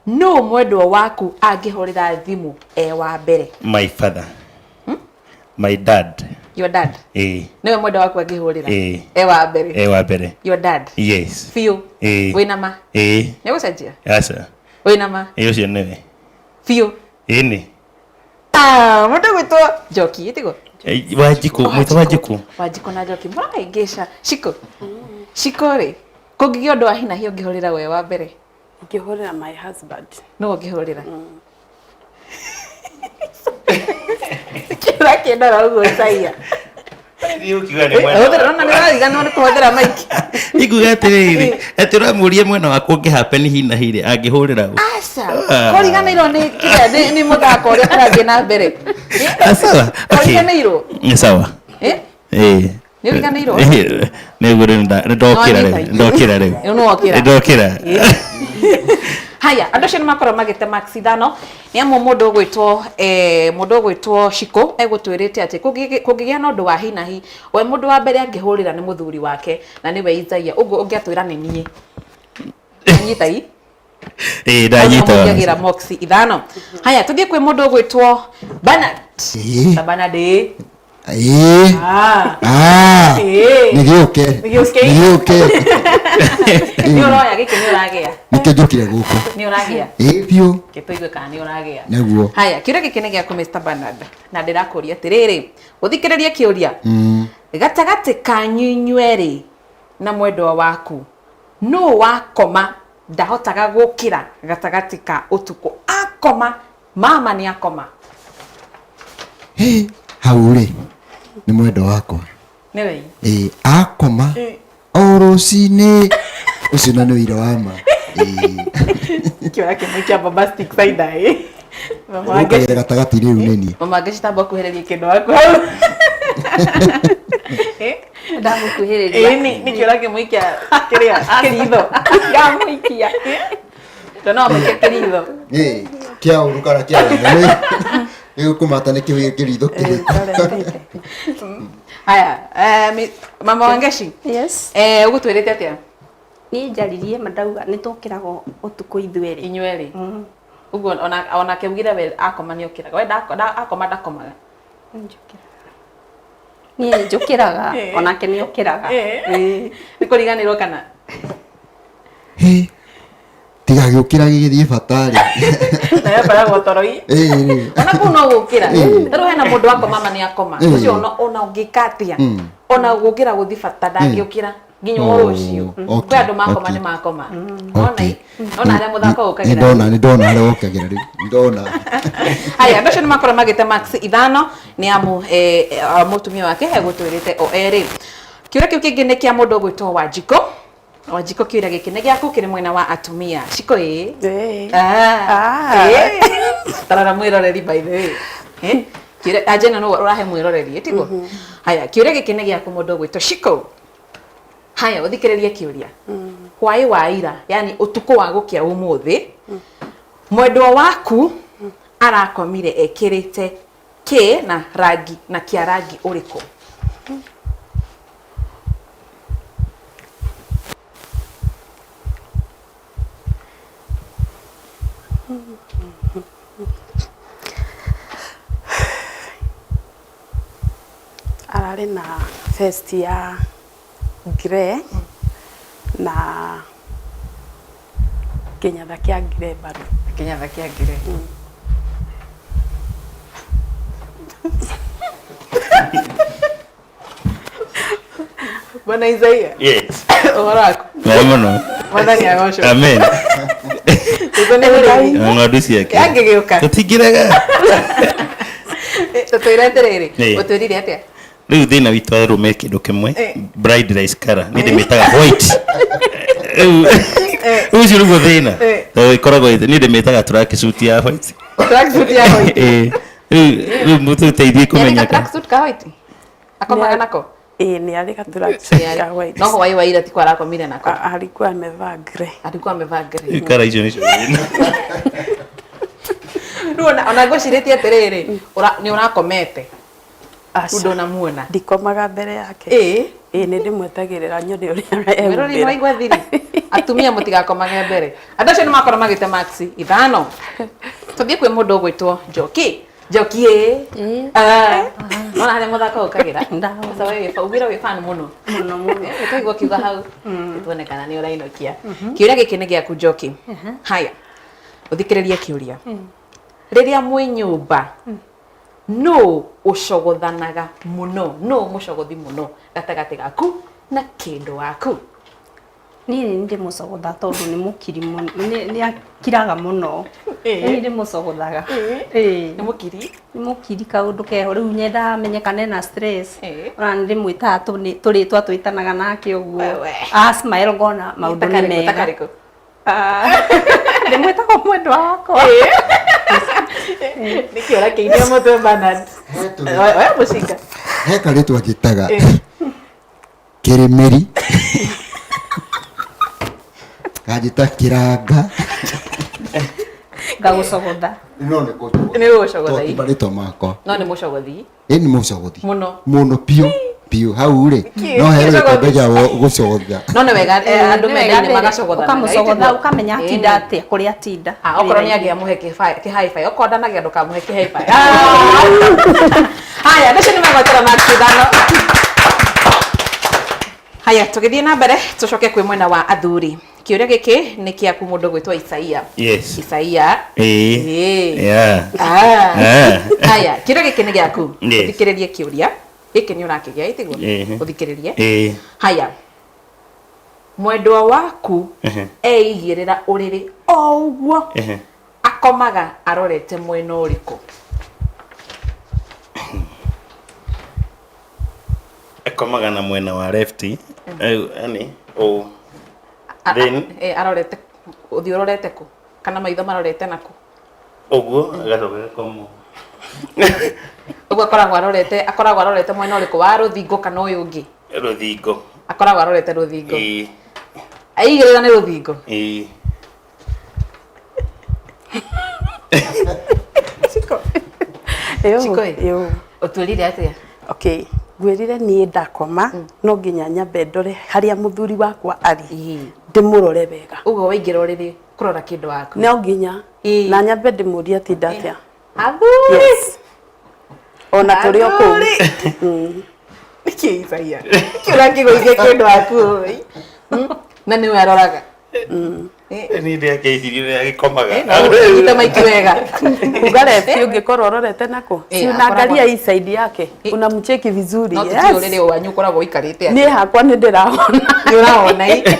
nũ mwendwa waku angĩhũrĩra thimũ e wa mbere? My father. My dad. Your dad? Nĩwe mwendwa waku angĩhũrĩra? E wa mbere? E wa mbere. Your dad? Yes. Biũ? Wĩna ma? Nĩ gũcenjia? Aca. Wĩna ma? Ũcio nĩwe. Biũ? Ĩni. Mũndũ gwĩtwo Njoki, ĩtiguo? Wanjikũ, mwĩtwo Wanjikũ. Wanjikũ na Njoki, mũrahĩngĩca. Shiko. Shiko rĩ, kũngĩgĩa ũndũ wa hinahi ũngĩhũrĩra we wa mbere? Ingĩhũrĩra my husband. Nũ ũngĩhũrĩra? Kĩũra kĩndora ũguo Isaia. Hũthĩra, nona nĩ ũrariganĩrwo nĩ kũhũthĩra mic. Ikuga atĩrĩrĩ, atĩ ũramũria mwena waku ũngĩ happen hi na hi rĩ, angĩhũrĩra ũ? Aca, kũriganĩirwo nĩ kĩrĩa, nĩ mũthako ũrĩa ũrathiĩ na mbere. Sawa. Kũriganĩirwo? Nĩ sawa. Nĩ ũriganĩirwo? Nĩguo rĩu nĩ ndokĩra rĩu, ndokĩra rĩu. Rĩu nĩ wokĩra. Ndokĩra. Haya, andũ acio nĩ makorwo magĩte max 5. Nĩ amu mũndũ ũgwĩtwo mũndũ ũgwĩtwo Shiko egũtwĩrĩte atĩ kũngĩgĩa na ũndũ wa hinahi, we mũndũ wa mbere angĩhũrĩra nĩ mũthuri wake na nĩwe Isaia. Ũguo ũngĩatwĩra nĩ niĩ. Anyita i? Ndanyita. Mũngĩagĩra max 5. Haya, tũthiĩ kwĩ mũndũ ũgwĩtwo Bernard. Ta Bernard ĩ. Nĩ gĩũke. Nĩ gĩũke. Nĩ gĩũke. Nĩ ũroya gĩkĩ, nĩ ũragĩa. Nĩkĩo njũkire gũkũ. Nĩ ũragĩa. Biũ. Gĩtũigue kana nĩ ũragĩa. Nĩguo. Haya, kĩũria gĩkĩ nĩ gĩaku Mr. Bernard. Na ndĩrakũria atĩrĩrĩ, gũthikĩrĩria kĩũria. Gatagatĩ kanyu inyuerĩ na mwendwa waku, nũ wakoma ndahotaga gũkĩra gatagatĩ ka ũtukũ? Akoma, mama nĩ akoma. Hau rĩ, nĩ mwendwa wakwa. Nĩwe? Akoma o rũcinĩ. Ũcio na nĩ ũira wa ma. Kĩũria kĩmwe kĩa bombastic side eye. Ũkagera gatagatĩ rĩu nĩ niĩ. Mama angĩcitamba kuhĩrĩria kĩndũ waku hau. Ndamũkuhĩrĩria. Nĩ kĩũria kĩmwe kĩa kĩrĩa kĩritho. Ndamũikia. Tondũ no amũikie kĩritho. Kĩa ũru kana kĩa wega. Nĩ gũkũmata nĩ kĩritho kĩrĩkũ. Haya, Mama Wangeshi. Yes. Ũgũtwĩrĩte atĩa? Niĩ njaririe ma ndauga nĩ tũkĩraga ũtukũ ithuerĩ. Inyuerĩ. Ũguo onake ugire we akoma nĩ okĩraga. We akoma ndakomaga. Njũkĩraga. Niĩ njũkĩraga onake nĩ okĩraga. Nĩ kũriganĩrwo kana? Hĩ, tiga gĩũkĩra gĩgĩthiĩ bata-rĩ. Nayo ĩkoragwo toro-i. Ĩĩ. Ona kũu no gũkĩra. Ĩĩ. Tarĩu hena mũndũ akoma ma nĩ akoma. Ĩĩ. Ũcio ona ũngĩka atĩa? Ona gũkĩra gũthiĩ bata ndangĩũkĩra nginya o rũciũ. Oh, Kwĩ andũ makoma okay. nĩ makoma. Ona Okay. ona harĩa mũthako ũkagĩra. Nĩndona, nĩndona harĩa ũkagĩra rĩu. Nĩndona. Haya, andũ acio nĩ makorwo magĩte max ithano nĩ amu mũtumia wake egũtwĩrĩte o erĩ. Kĩũria kĩu kĩngĩ nĩ kĩa mũndũ ũgwĩtwo Wanjikũ. Wanjikũ, kĩũria gĩkĩ nĩ gĩaku, kĩrĩ mwena wa atumia. Ciko ĩ? Ĩĩ. Ah. Tarora mwĩroreri by the way. Kĩũria anja ĩno nĩwe ũrahe mwĩroreri, tiguo? Haya, kĩũria gĩkĩ nĩ gĩaku mũndũ ũgwĩtwo Ciko. Haya, ũthikĩrĩrie kĩũria. Hwaĩ wa ira, yani ũtukũ wa gũkĩa ũmũthĩ, mwendwa waku arakomire ekĩrĩte kĩ na rangi na kĩa rangi ũrĩkũ? Ararĩ na vest ya grey na kĩnyatha kĩa grey bado. Kĩnyatha kĩa grey. Bwana Isaia. Yes. Ũhoro waku? Wega mũno. Mwathani agocwo. Amen. Ũguo nĩ mũrĩmi. Na ng'ondu ciake. Angĩgĩũka. Tũtingĩrega. Tũtwĩre atĩrĩrĩ, Ĩĩ. ũtwĩrire atĩa? Rĩu thĩna witũ arũme kĩndũ kĩmwe, Eh. bride rice color, niĩ ndĩmĩtaga white. Rĩu ũcio nĩguo thĩna. Eh. Tondũ ĩkoragwo niĩ ndĩmĩtaga track suit ya white. Tracksuit ya white. Ĩĩ. Rĩu mũtũteithie kũmenya Nĩ arĩ ka. tracksuit ka white? Akomaga nako? Ĩĩ, nĩ arĩ ga-tracksuit ka white. No hwaĩ wa ira tiko arakomire nako. Alikuwa amevaa grey. Alikuwa amevaa grey. Rĩu colour icio nĩcio thĩna. Rĩu ona ngwĩcirĩtie atĩrĩrĩ, nĩ ũrakomete. Aca. Rĩu ndũnamuona. Ndikomaga mbere yake. Ĩĩ. Ĩĩ, nĩ ndĩmwetagĩrĩra nyone ũrĩa Mwĩrori nĩ ehumbĩra. waigua thiri. Atumia mũtigakomage mbere. Andũ acio nĩ makorwo magĩte max ithano. Tũthiĩ kwĩ mũndũ ũgwĩtwo Njoki. Njoki ĩ. Ah. Nona harĩa mũthako ũkagĩra. Sasa wewe ugire wĩ fan mũno. Mũno mũno. Twaigua ũkiuga hau. Tuone kana nĩ ũrainũkia. Kĩũria gĩkĩ nĩ gĩaku Njoki. Haya. Ũthikĩrĩrie kĩũria. Rĩrĩa mwĩ nyũmba, nũ ũcogothanaga mũno? Nũ mũcogothi mũno gatagatĩ gaku na kĩndũ waku? Niĩ nĩ ndĩmũcogotha tondũ nĩ mũkiri mũno, nĩ akiraga mũno. Nĩ ndĩmũcogothaga. Ĩĩ. Nĩ mũkiri? Nĩ mũkiri kaũndũ keho, rĩu nyendaga menye kana ena stress. Ona nĩ ndĩmwĩtaga tũrĩtwa twĩtanaga nake ũguo. A smile ngona maũndũ nĩ mega. Takarĩkũ? Ndĩmwĩtaga mwendwa wakwa. Nĩkĩ ũrakĩinia mũtwe Bernard? Oya mũcinga. He karĩtwa njĩtaga kĩrĩmĩri, kanjĩta kĩranga. Ngagũcogotha. No nĩ kũnjogotha. Nĩ gũgũcogotha, To ti ĩ. marĩtwa makwa. No nĩ mũcogothi. Ĩ nĩ mũcogothi. Mũno. Mũno biũ biũ hau rĩ no heo gĩkombe gĩa gũcogotha. No nĩ wega andũ Nĩ wega mendaine mbere, magacogothanaga. ũkamũcogotha ũkamenya atinda Ĩni. atĩa kũrĩa atinda. Okorwo nĩ agĩa mũhe kĩhaibai, okorwo ndanagĩa ndũkamũhe kĩhaibai. Haya, andũ acio nĩ megwetera max ithano. Haya, tũgĩthiĩ na mbere tũcoke kwĩ mwena wa athuri. Kĩũria gĩkĩ nĩ kĩaku mũndũ gwĩtwo Isaia. Yes. Isaia. Ĩĩ. Ĩĩ. Yeah. Ah. Ah. Haya, kĩũria gĩkĩ nĩ gĩaku. Yes. Ũthikĩrĩrie kĩũria gĩkĩ nĩ ũrakĩgĩa ĩtiguo? Ĩĩ. Ũthikĩrĩrie. Ĩĩ. Haya, mwendwa waku eigĩrĩra ũrĩrĩ o ũguo akomaga arorete mwena ũrĩkũ? Akomaga na mwena wa left. Yani ũũ. Then Arorete ũthiũ ũrorete kũ? Kana maitho marorete nakũ? Ũguo agacoka agakoma. Ũguo akoragwo arorete mwena ũrĩkũ, wa rũthingo kana ũyũ ũngĩ? Rũthingo. Akoragwo arorete rũthingo. Ĩĩ. Aigĩrĩra nĩ rũthingo. Ĩĩ. Ciko. Ciko ĩ. Ũtwĩrire atĩa? Okay, ngwĩrire niĩ ndakoma no nginya nyambe ndore harĩa mũthuri wakwa arĩ, ndĩmũrore wega. Ũguo waingĩra ũrĩrĩ kũrora kĩndũ waku. No nginya na nyambe ndĩmũrie atinda atĩa. Athuri. Yes. Ona tũrĩ o kũu. Nĩkĩ Isaia? Nĩkĩ ũrakĩgũithia kĩndũ waku ũĩ? Na nĩwe aroraga. Niĩ ndĩakĩicirie ũrĩa agĩkomaga. Nyita maiki wega. Uga left ũngĩkorwo ũrorete nako. Si unaangalia hii side yake. Unamcheki vizuri. No tũtiũĩ rĩrĩ wanyu ũkoragwo ũikarĩte atĩa. Niĩ hakwa nĩ ndĩrahona. Nĩ ũrahona ĩ?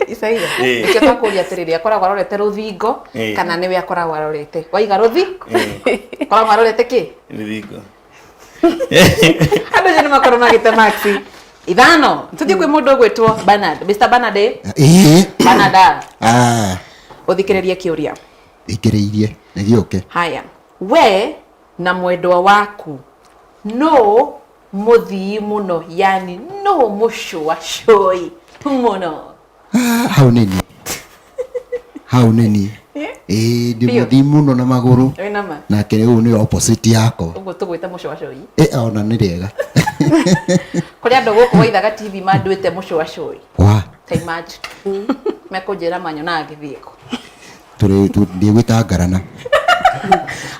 Isaia. Nĩkĩo twakũria atĩrĩrĩ akoragwo arorete rũthingo kana nĩwe akoragwo arorete. Waiga rũthi? Akoragwo arorete kĩ? Rũthingo. Andũ acio nĩ makorwo magĩte maxi ithano. Tũthiĩ kwĩ mũndũ ũgwĩtwo Bernard. Mr. Bernard ĩ? Ĩĩ. Bernard. Ah. Ũthikĩrĩrie kĩũria. Thikĩrĩirie nĩ gĩũke. Haya. We na mwendwa waku nũ mũthii mũno, yani nũ mũcũacũi mũno? Hau nĩ niĩ. Hau nĩ niĩ. Ĩĩ ndĩ mũthii mũno na magũrũ. Wĩ na ma? Nake rĩu nĩ opposite yakwa. Ũguo tũgwĩte mũcũacũi. Ĩ ona nĩ rĩega. Kũrĩ andũ gũkũ wa Ithaga TV manduĩte mũcũacũi. Wa. Ta imagine. Mekũnjĩra manyonaga ngĩthiĩ kũ. Tũrĩ ndĩgwĩta ngarana.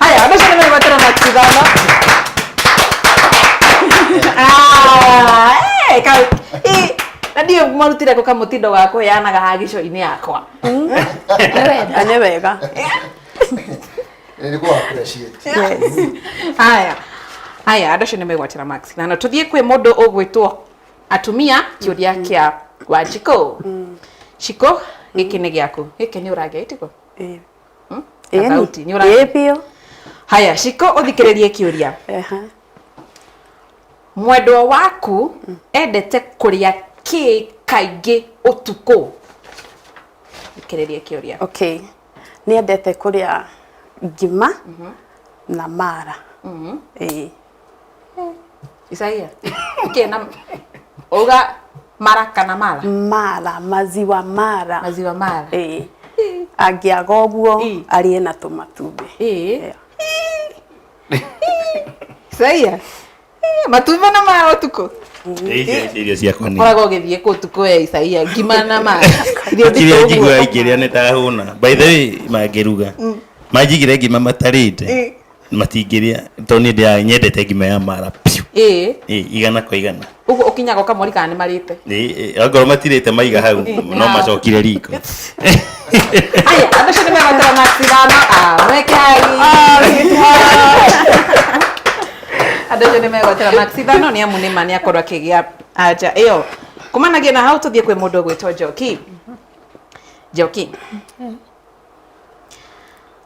Haya, andũ acio nĩ megwetera max ithano. Ah, na ndiũĩ marutire kũ kamũtindo ga kũheanaga hagico-inĩ yakwa. Nĩ wega. Nĩ kũ appreciate. Haya. Haya, andũ acio nĩ megwatĩra max ithano. Tũthiĩ kwĩ mũndũ ũgwĩtwo atumia kĩũria kĩa Wanjikũ. Shiko, gĩkĩ nĩ gĩaku. Gĩkĩ nĩ ũragĩa itiko? Thauti, nĩ ũragĩa. Ĩĩ biũ. Haya, Shiko ũthikĩrĩrie kĩũria. Mwendwa waku endete kũrĩa kĩ kaingĩ ũtukũ? Thikĩrĩria kĩũria. Okay. Nĩ endete kũrĩa ngima na mara. Ĩĩ. Isaia. Kĩ na uga mara kana mara? Mara, maziwa mara. Maziwa mara. Ĩĩ. Angĩaga ũguo arĩe na tũmatumbĩ. Ĩĩ. Isaia. Matumbĩ na mara ũtukũ. Icio irio ciakwa nĩ. Ũkoragwo ũgĩthiĩ kũ ũtukũ we Isaia ngima na mara. Irio Kĩrĩa nditũ njiguaga ũguo. ingĩrĩa nĩ ndahũna. By the way mangĩruga. Manjigĩre ngima matarĩte. Matingĩrĩa tondũ niĩ ndĩaga nyendete ngima ya mara piũ. Ĩĩ. Ĩĩ igana kwa igana. Ũguo ũkinyaga ũkamori kana nĩ marĩte. Ĩĩ angorwo matirĩte maiga hau no macokire riko. Haya, andũ acio nĩ megwetera max ithano. Ah, mweke hagi. Andũ acio nĩ megwetera max ithano nĩ amu nĩ ma nĩ akorwo akĩgĩa anja ĩyo. Kumanagia na hau tũthiĩ kwĩ mũndũ ũgwĩtwo Njoki. Njoki.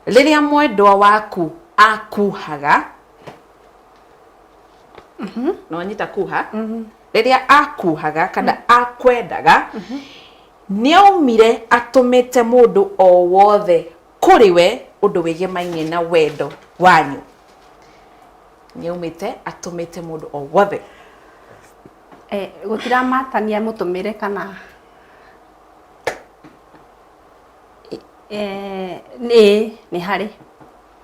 Rĩrĩa mwendwa waku akuhaga, no anyita kuha, rĩrĩa akuhaga kana akwendaga, nĩaumire atũmĩte mũndũ o wothe kũrĩ we ũndũ wĩgemainie na wendo wanyu. Nĩaumĩte atũmĩte mũndũ o wothe. Gũtiramatania mũtũmĩre kana nĩ nĩ harĩ.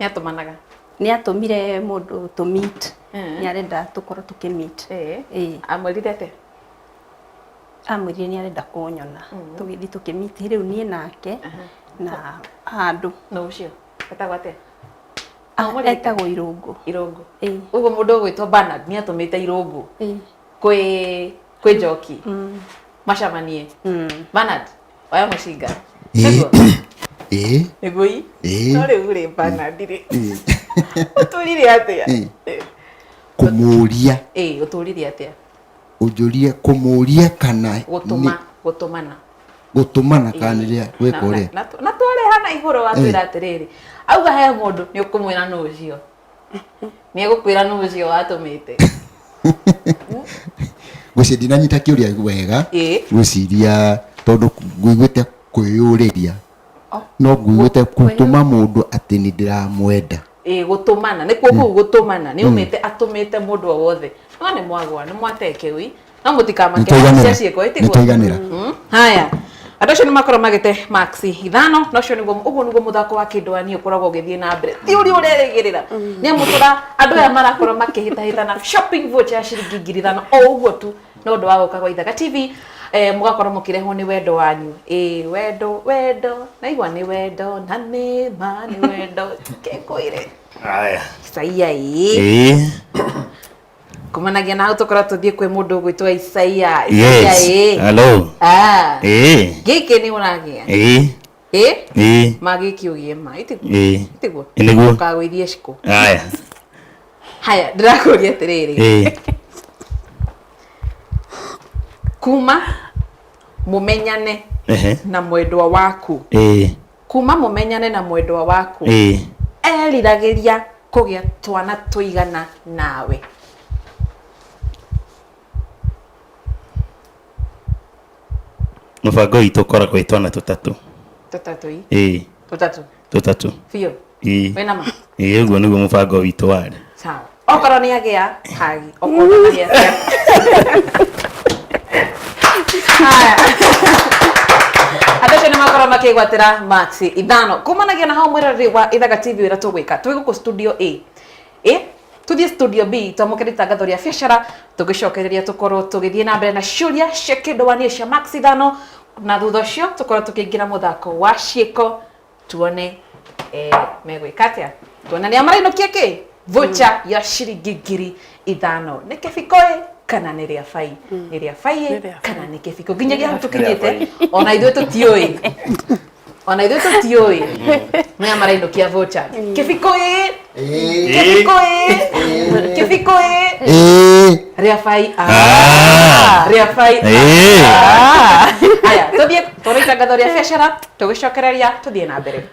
Nĩ atũmanaga. Nĩ atũmire mũndũ tũ meet. Nĩ arenda tũkorwo tũkĩ meet. Amwĩrire atĩa? Amwĩrire nĩ arenda kũnyona. Tũgĩthiĩ tũkĩ meet rĩu niĩ nake na handũ. Nũ ũcio? Etagwo atĩa? Etagwo Irũngũ. Irũngũ. Ũguo mũndũ ũgwĩtwo Bernard nĩ atũmĩte Irũngũ kwĩ kwĩ Njoki. Macemanie. Bernard, oya mũcinga. Nĩguo? Ĩĩ. Nĩguo i? Ĩĩ. No rĩu rĩ Bernard rĩ. Ũtũrire atĩa? Kũmũria. Ĩĩ, ũtũrire atĩa? Ũnjũrie kũmũria kana Gũtũma, gũtũmana. Gũtũmana kana nĩ rĩa gwĩka ũrĩa. Na twarehana igũrũ watwĩra atĩrĩrĩ, auga he mũndũ nĩ ũkũmwĩra nũ ũcio. Nĩ egũkwĩra nũ ũcio watũmĩte. Ngwĩciria ndinanyita kĩũria wega. Ngwĩciria tondũ ngũiguĩte kwĩyũrĩria. No ngũiguĩte gũtũma mũndũ atĩ nĩ ndĩramwenda. Ĩĩ gũtũmana nĩkuo kũu gũtũmana nĩ umĩte atũmĩte mũndũ o wothe. No nĩ mwagwa nĩ mwateke ui. No mũtikamake cia ciĩko ĩtiguo. Nĩtwaiganĩra. Haya. Andũ acio nĩ makorwo magĩte max ithano na ũcio nĩguo ũguo nĩguo mũthako wa kĩndũ wa niĩ ũkoragwo ũgĩthiĩ na mbere. Ti ũrĩa ũrerĩgĩrĩra. Nĩ amu tũra andũ aya marakorwo makĩhĩtahĩtana shopping voucher ya ciringi 5,000 o ũguo tu nĩ ũndũ wa gũka gwa Ithaga TV. Mũgakorwo mũkĩrehwo nĩ wendo wanyu. Ĩĩ wendo wendo naigua nĩ wendo na nĩ ma nĩ wendo. Kĩngũire. Haya. Isaia ĩĩ. Ĩĩ. Kumanagia na hau tũkorwo tũthiĩ kwĩ mũndũ ũgwĩtwo Isaia. Yes. Isaia, ĩĩ. Hello. Ah. Ĩĩ. Gĩkĩ nĩ ũragĩa. Ĩĩ. Ĩĩ. Ĩĩ. Ma gĩkĩ ũgĩe ma. Ĩtiguo. Ĩĩ. Ĩtiguo. Nĩguo. Ũkagũithie cikũ. Aya. Haya, ndĩrakũria atĩrĩrĩ. Ĩĩ. Kuma mũmenyane Ehe. na mwendwa waku. Ĩĩ. Kuma mũmenyane na mwendwa waku. Ĩĩ. Eriragĩria kũgĩa twana tũigana nawe. Mũbango witũ ũkoragwo wĩ twana tũtatũ. Tũtatũ ĩ. Ĩĩ. Tũtatũ. Tũtatũ. Biũ. Ĩĩ. Wĩna ma? Ĩĩ ũguo nĩguo mũbango witũ warĩ. Sawa. Okorwo nĩ agĩa hagi, okorwo ndagĩa cia. Haya. Andũ acio nĩ makorwo makĩgwatĩra marks ithano kumanagia na hau mwĩroreri wa Ithaga TV ũrĩa tũgwĩka twĩ gũkũ studio A ĩ tuthiĩ studio B twamũkĩre itangatho rĩa biacara tũgĩcokereria tũkorwo tũgĩthiĩ na mbere na ciũria cia kĩndũ wanie cia marks ithano na thutha ũcio tũkorwo tũkĩingĩra mũthako wa ciĩko tuone megwĩka atĩa tuone nĩa marainũkia kĩ voucher ya ciringi 5,000 nĩ kĩbiko ĩ kana nĩ rĩa bai nĩ rĩa bai ĩ kana nĩ kĩbiko nginyagia hau tũkinyĩte ona ithuĩ tũtiũĩ ona ithuĩ tũtiũĩ nĩa marainũkia voucher kĩbiko ĩ kĩbiko ĩ kĩbiko ĩ rĩa bai rĩa bai aya tũthiĩ tũrĩ itangatho rĩa biacara tũgĩcokereria tũthiĩ na mbere.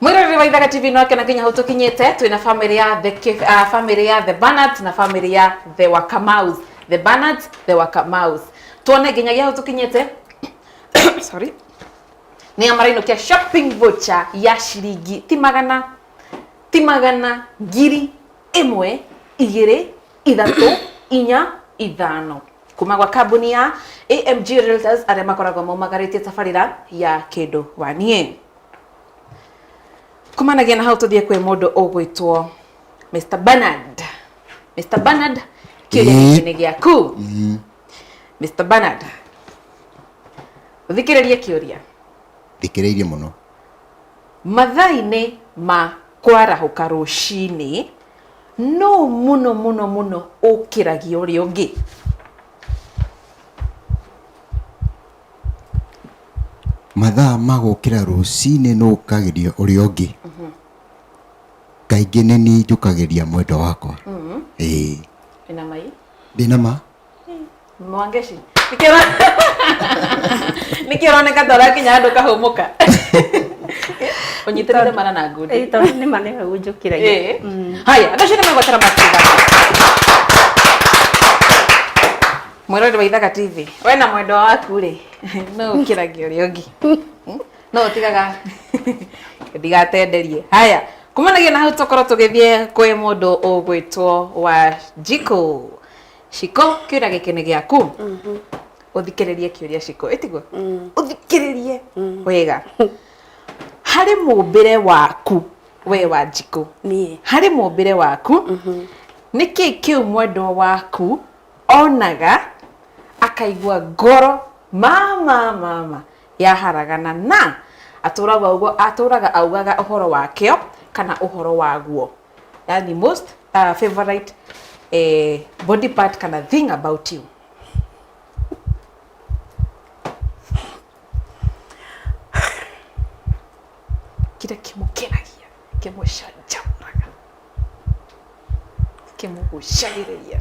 Mwĩroreri wa Ithaga TV no akena nginya hau tũkinyĩte twĩna family ya the family ya the Bernards na family ya the Wakamaus. The Bernards, the Wakamaus. Tuone nginyagia hau tũkinyĩte sorry nĩ amarainũkia shopping voucher ya ciringi ti magana 1,000 2 3 4 5 kuma gwa kambuni ya AMG Realtors arĩa makoragwo maumagarĩtie tabarĩra ya kĩndũ wanie. Kumanagia na hau tũthiĩ kwĩ mũndũ ũgwĩtwo Mr. Bernard. Mr. Bernard, kĩũria gĩkĩ nĩ gĩaku. Mr. Bernard, ũthikĩrĩrie kĩũria. Thikĩrĩirie mũno. Mathaa-inĩ ma kwarahũka rũcinĩ, no mũno mũno mũno ũkĩragia ũrĩa ũngĩ. Mathaa ma gũkĩra rũcinĩ nũ ũkagĩria ũrĩa ũngĩ. Kaingĩ nĩ niĩ njũkagĩria mwendwa wakwa. Ĩĩ. Wĩna mai? Ndĩna ma. Mwangeci. Nĩkĩ ũroneka ta ũrakinya handũ ũkahũmũka? Ũnyitĩrĩire mana na ngundi. Tondũ nĩ ma nĩwe ũnjũkĩragia. Haya, andũ acio nĩ megwatĩra makiuga. Mwĩroreri wa Ithaga TV, we na mwendwa waku rĩ, no ũkĩragia ũrĩa ũngĩ. No ũtigaga ndigatenderie. Haya, kumanagia na hau tũkorwo tũgĩthiĩ kwĩ mũndũ ũgwĩtwo wa Jiko. Shiko, kĩũria gĩkĩ nĩ gĩaku. Ũthikĩrĩrie kĩũria Shiko, ĩtiguo? Ũthikĩrĩrie wega. Harĩ mũmbĩre waku we wa Jiko. Harĩ mũmbĩre waku, nĩkĩ kĩu mwendwa waku onaga akaigua ngoro mama mama yaharagana na atũraga augaga ũhoro wakĩo kana ũhoro waguo. Yani most favorite body part kana thing about you. Kĩrĩa kĩmũkenagia, kĩmũcanjamũraga, kĩmũgucagĩrĩria.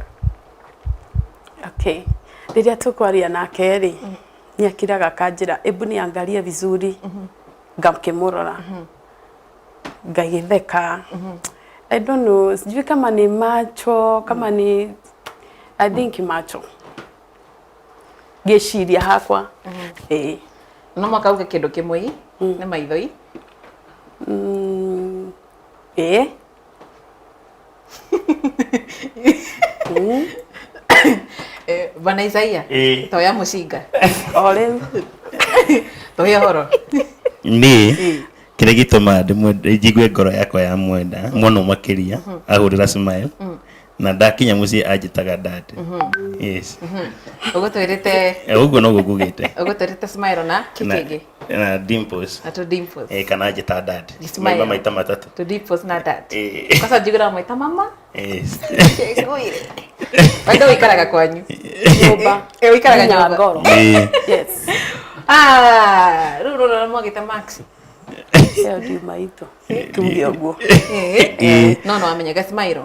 Okay. Rĩrĩa tũkwaria nake rĩ, nĩ akiraga akanjĩra, ebu niangalie vizuri. Ngakĩmũrora. Ngagĩtheka. I don't know, sijui kama ni macho, kama ni I think macho. Ngĩciria hakwa. Ĩĩ. No mũhaka uge kĩndũ kĩmwe nĩ maitho. Ĩĩ. Bwana Isaia, toya mũcinga. O rĩu. Toya ũhoro. Niĩ kĩrĩa gĩtũmaga njigue ngoro yakwa ya mwenda mũno makĩria ahũrĩra smile na ndakinya mũciĩ anjĩtaga dad. Yes. Ũgũtwĩrĩte Ũguo noguo ngugĩte. Ũgũtwĩrĩte smile na kĩ kĩngĩ? Na dimples. Na tũ dimples. Eh, kana njĩta dad. Ismail. Maima maita matatũ. Tũ dimples na dad. Eh. Kwanza njiguaga mwĩta mama. Yes. Ngwire. Waitha ũikaraga kwanyu. Nyũmba. Eh, ũikaraga Nginya nyũmba. ngoro. Eh. Yes. Ah, rĩu rũrũ mwagĩte Max. Ĩyo ndiuma itũ. Tuge ũguo. Eh. Eh. No no wamenyaga Smile.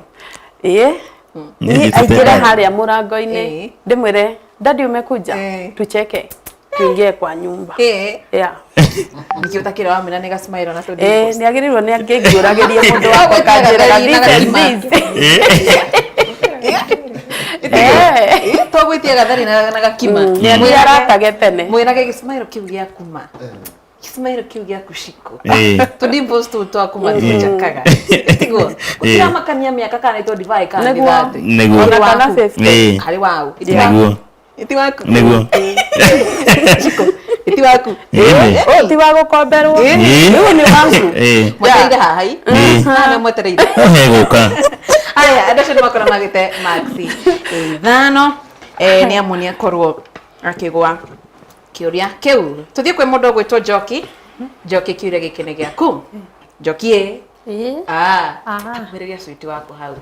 Ĩĩ. Niĩ Niĩ njĩtĩte aingĩre dad. harĩa mũrango-inĩ Ĩĩ. ndĩmwĩre dadi umekuja Ĩĩ. tucheke tuingie kwa nyumba. Eh. Yeah. Nĩkĩo ũtakĩra wamena nĩ Gasmairo na tũ Eh, dimples. nĩ agĩrĩirwo nĩ angĩngũragĩrie mũndũ wakwa kanjĩraga this and this. Eh. Twagwĩtia gathari na gakima. Nĩ athiĩ aratage tene. Mwĩrage gĩcimairo kĩu gĩaku ma. Gĩcimairo kĩu gĩaku ciko. Eh. Tũ dimples tũu twaku ma tũnjakaga. Tiguo. Gũtiramakania mĩaka kana nĩ 25 kana nĩ Nĩguo. 30. Nĩguo. Ona kana Waku. 50. Eh. Harĩ waũ. Iti waku. Nĩguo. Iti waku. Nĩguo. Ciko. Iti waku. Ĩĩ. Ũyũ ti wa gũkomberwo. Ĩĩ. Ũyũ nĩ waku. Eh. Mwetereire haha i. Ĩĩ. Haha nĩ mwetereire. Hegũka. Aya, andũ acio nĩ makorwo magĩte maxi ithano. Eh, nĩ amu nĩ akorwo akĩgwa kĩũria kĩu. Tũthiĩ kwĩ mũndũ ũgwĩtwo Njoki. Njoki, kĩũria gĩkĩ nĩ gĩaku. Njoki ĩ. Ĩĩ. Ah. Ah. Kwĩrĩria switi waku hau.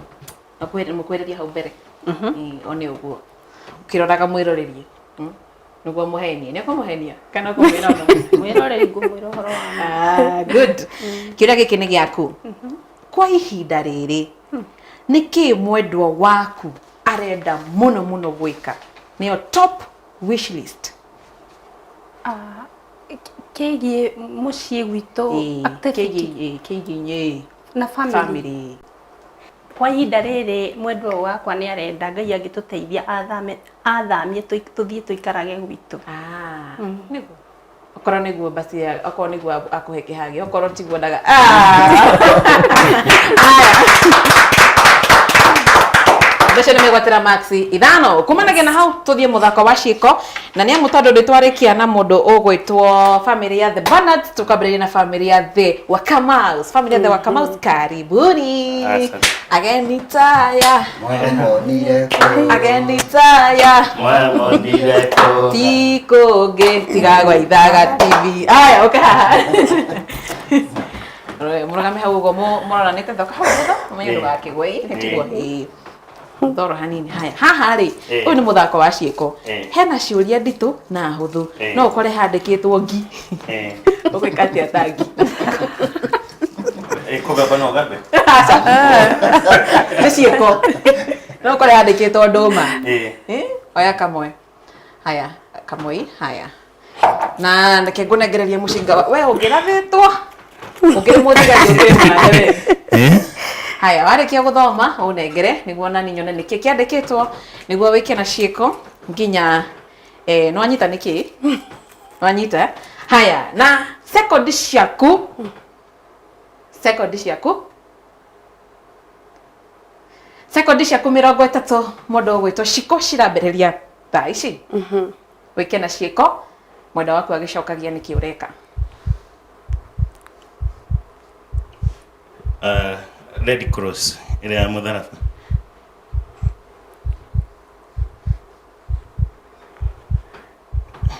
Mũkwĩrĩria hau mbere. Ĩĩ, one ũguo. Ũkĩroraga mwĩrorerie. Nĩguo mũhenie. Nĩ ũkũmũhenia kana ũkũmwĩra ona? Mwĩroreri ngũmwĩra ũhoro wa ma. Ah, good. Kĩũria gĩkĩ nĩ gĩaku. Kwa ihinda rĩrĩ, nĩ kĩĩ mwendwa waku arenda mũno mũno gwĩka? Nĩyo top wish list. Ah, kĩgiĩ mũciĩ gwitũ Ĩĩ, activity kĩgiĩ kĩgiĩ ĩĩ, na family. family. Kwa ihinda rĩrĩ mwendwa ũyũ wakwa nĩ arenda Ngai angĩtũteithia athame athamie tũthiĩ tũikarage gwitũ. Ah, nĩguo. Okorwo nĩguo basi okorwo nĩguo akũhe kĩhagĩ, okorwo tiguo ndaga. Ah! Aya. Andũ acio nĩ megwatĩra maxi ithano kumanagia na hau tũthiĩ mũthako wa ciĩko na nĩ amu tondũ ndĩtwarĩkia na mũndũ ũgwĩtwo family ya the Bernards tũkambĩrĩria na family ya the Wakamaus. Family ya the Wakamaus, karibuni. Asante. Ageni taya, Mwamonire kũ? ageni taya, Mwamonire kũ? ti kũngĩ tiga gwa Ithaga TV. Aya, ũka haha. Mũrũgame hau ũguo mũroranĩte thoka hau ũguo ũmenye Ĩĩ. ndũgakĩgwe ĩ tiguo Ĩĩ. ĩ thoro hanini. Haya, haha rĩ, Ĩĩ. ũyũ nĩ mũthako wa ciĩko. Ĩĩ. Hena ciũria nditũ na hũthũ. Ĩĩ. No ũkore handĩkĩtwo ngi. Eh. Ũgwĩka atĩa ta ngi? Eh, kũgamba no ũgambe? Aca. Nĩ ciĩko. No ũkore handĩkĩtwo ndũma. Eh. Eh, oya kamwe. Haya, kamwe haya. Na reke ngũnengererie mũcinga we ũngĩrathĩtwo. Ũkĩrĩ mũthigari ũkĩrĩ mũnene we. Eh. Haya, warĩkia gũthoma ũnengere nĩguo nani nyone nĩkĩ kĩandĩkĩtwo nĩguo wĩke na ciĩko nginya eh, nĩwanyita nĩkĩ? Nĩwanyita? Haya, na sekondi ciaku, sekondi ciaku, sekondi ciaku 30 mũndũ ũgwĩtwo Ciko cirambĩrĩria thaa ici. Wĩke na ciĩko mwenda waku agĩcokagia nĩkĩ ũreka. Red Cross ĩrĩa ya mũtharaba.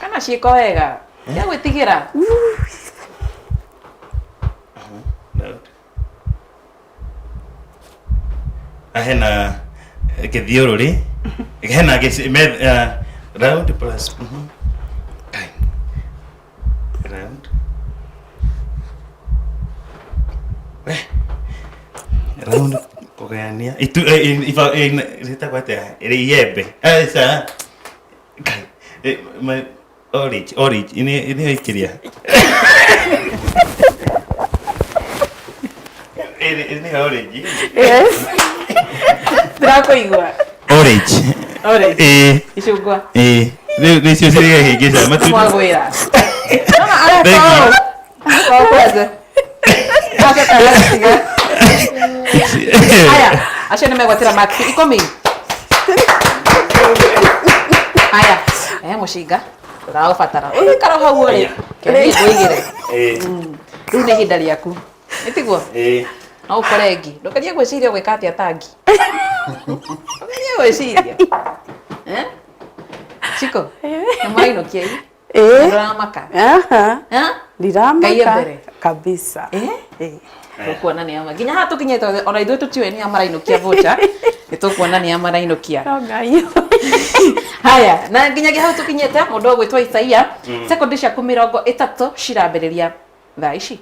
Kana ciĩko wega tia gwĩtigĩra. Round. Ah, hena gĩthiũrũrĩ hena round plus Ai. Round. Round kũgayania itu iba rĩtagwo atĩa iyembe aca Ngai, orange orange nĩyo ikĩria nĩyo orange. Yes. Ndĩrakũigua. Orange. Orange. Ĩĩ. Icungwa. Ĩĩ, rĩu nĩcio cirĩhĩngĩca matunda. Mwagwĩra. Nona Thank you. areka kwanza. Acoka agatiga. Haya, acio nĩ megwatĩra maxi 10. Haya, eh mũcinga tũraũbatara. Ũgĩikara hau ũrĩ. Kĩambie ngũigĩre. Ĩĩ. Rĩu nĩ ihinda rĩaku. Nĩ tiguo? Ĩĩ. No ũkore ngi. Ndũgerie gwĩciria ũgwĩka atĩa ta ngi. Ndũgerie gwĩciria. Eh? Ciko, nĩ mũrainũkia ĩ? Ĩĩ. Ndũramaka? Aha. Ha? Ndiramaka. Ngai e mbere. Kabisa. Eh? Tũkuona nĩ ama nginya haha tũkinyĩte, ona ithuĩ tũtiũĩ nĩ a marainũkia voucher, nĩ tũkuona nĩ a marainũkia. No Ngai. Haya, na nginyagia hau tũkinyĩte, mũndũ ũgwĩtwo Isaia, sekondi ciaku 30 cirambĩrĩria thaa ici.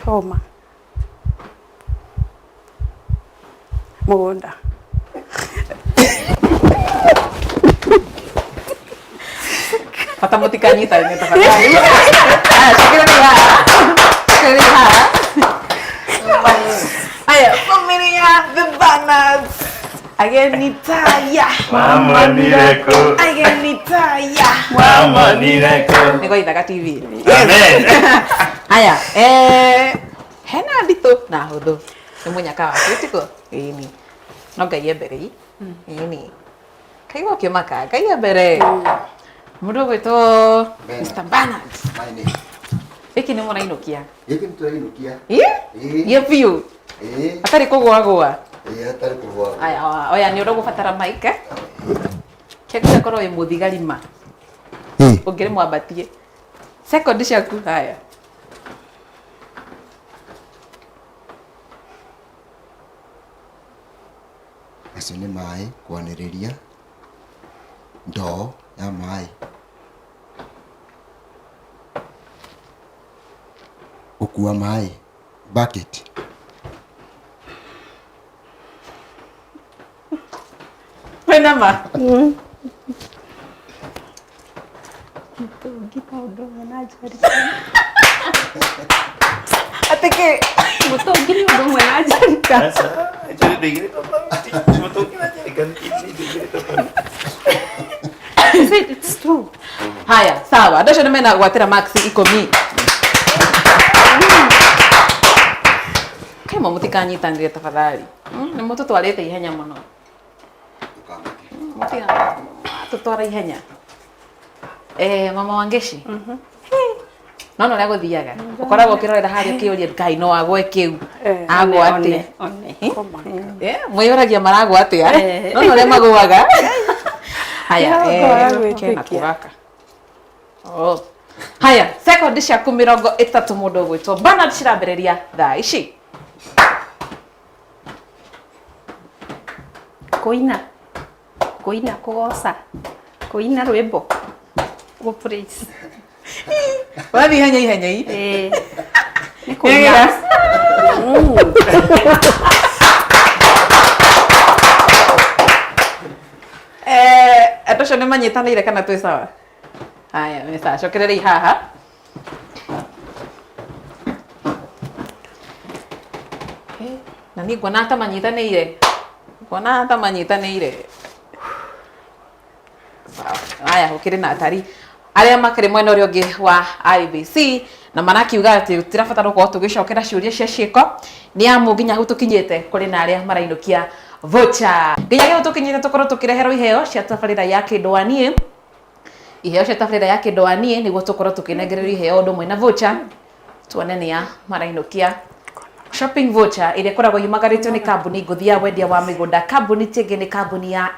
Homa. Mũgũnda. Bata mũtikanyitane tafadhali. Haya, shikilieni haha. Shikilieni haha. Haya, familia the Banners. Ageni taya. Mama nireko. Ageni taya. Mama nireko. Nĩ kwa Ithaga TV. Amen. Haya, hena nditũ na hũthũ. Nĩ mũnyaka waku tiko? Ĩni. No Ngai e mbere ĩ. Ĩni. Kaigua ũkĩmaka, Ngai e mbere. Mũndũ ũgwĩtwo Mr. Bernard. Gĩkĩ nĩ mũrainũkia? Gĩkĩ nĩ tũrainũkia. Ĩ? Ĩ biũ. Ĩ. Hatarĩ kũgũagũa. Ĩ, hatarĩ kũgũagũa. Aya, oya nĩ ũrĩgũbatara mic, eh? Kĩngĩ korwo wĩ mũthigari ma. Ũngĩrĩ mwambatie. Sekondi ciaku haya. Macio nĩ maĩ kwanĩrĩria, ndoo ya maĩ. Gũkua maĩ, bucket. Wĩna ma? Mũtũngi no ũndũ ũmwe na jerrycan. Atĩ kĩ? Mũtũngi nĩ ũndũ ũmwe na jerrycan. Is it? It's true. Haya, sawa. Andũ acio nĩ mena gwatĩra max 10. Kaimwe mũtikanyitanĩre tafadhali. Nĩ mũtũtwarĩte ihenya mũno. Mũtigatũtwara ihenya. Mama Wangeci. No no ũrĩa gũthiaga. Ũkoragwo ũkĩrorera harĩa ũkĩũria Ngai no agwe kĩu. Agwa atĩa? Mwĩyũragia maragwa atĩa? No no ũrĩa magũaga. Haya, kena kũgaka. Oh. Haya, sekondi ciaku 30 mũndũ ũgwĩtwo Bernard cirambĩrĩria thaa ici. Kũina. Kũina kũgoca. Kũina rwĩmbo. Gũ praise. Wathiĩ ihenya ihenya i. Nĩ kũina. Andũ acio nĩ manyitanĩire kana twĩ sawa? Haya, nĩ sawa. Cokererei haha. Na niĩ nguona ta manyitanĩire. Nguona ta manyitanĩire. Sawa. Haya, gũkĩrĩ na atari arĩa makĩrĩ mwena ũrĩa ũngĩ wa IEBC na marakiuga atĩ tũtirabatara gũkorwo tũgĩcokera ciũria cia ciĩko nĩ amu nginya hau tũkinyĩte kũrĩ na arĩa marainũkia voucher. Nginya hau tũkinyĩte tũkorwo tũkĩreherwo iheo cia tabarĩra ya Kĩndũ wa Niĩ. Iheo cia tabarĩra ya Kĩndũ wa Niĩ nĩguo tũkorwo tũkĩnengererio iheo ũndũ ũmwe na voucher, tuone nĩ a marainũkia shopping voucher ĩrĩa ĩkoragwo yumagarĩtio nĩ kambuni ngũthi ya wendia wa mĩgũnda. Kambuni ti ĩngĩ nĩ kambuni ya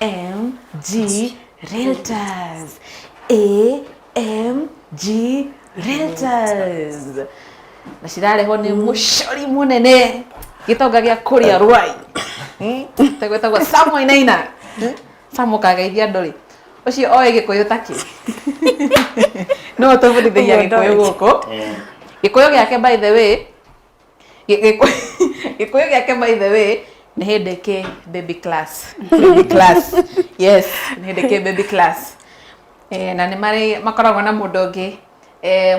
AMG Realtors. AMG Realtors. Na cirarehwo nĩ mũcori mũnene gĩtonga gĩa kũrĩa Rwai. Tegwĩtagwo Sam Wainaina. Sam ũkageithia andũ rĩ, ũcio oĩ Gĩkũyũ ta kĩ? No ũtũbundithagia Gĩkũyũ gũkũ. Gĩkũyũ gĩake by the way, Gĩkũyũ gĩake by the way nĩ hĩndĩ kĩ baby class. Baby class. Yes, nĩ hĩndĩ kĩ baby class. Na nĩ marĩ makoragwo na mũndũ ũngĩ,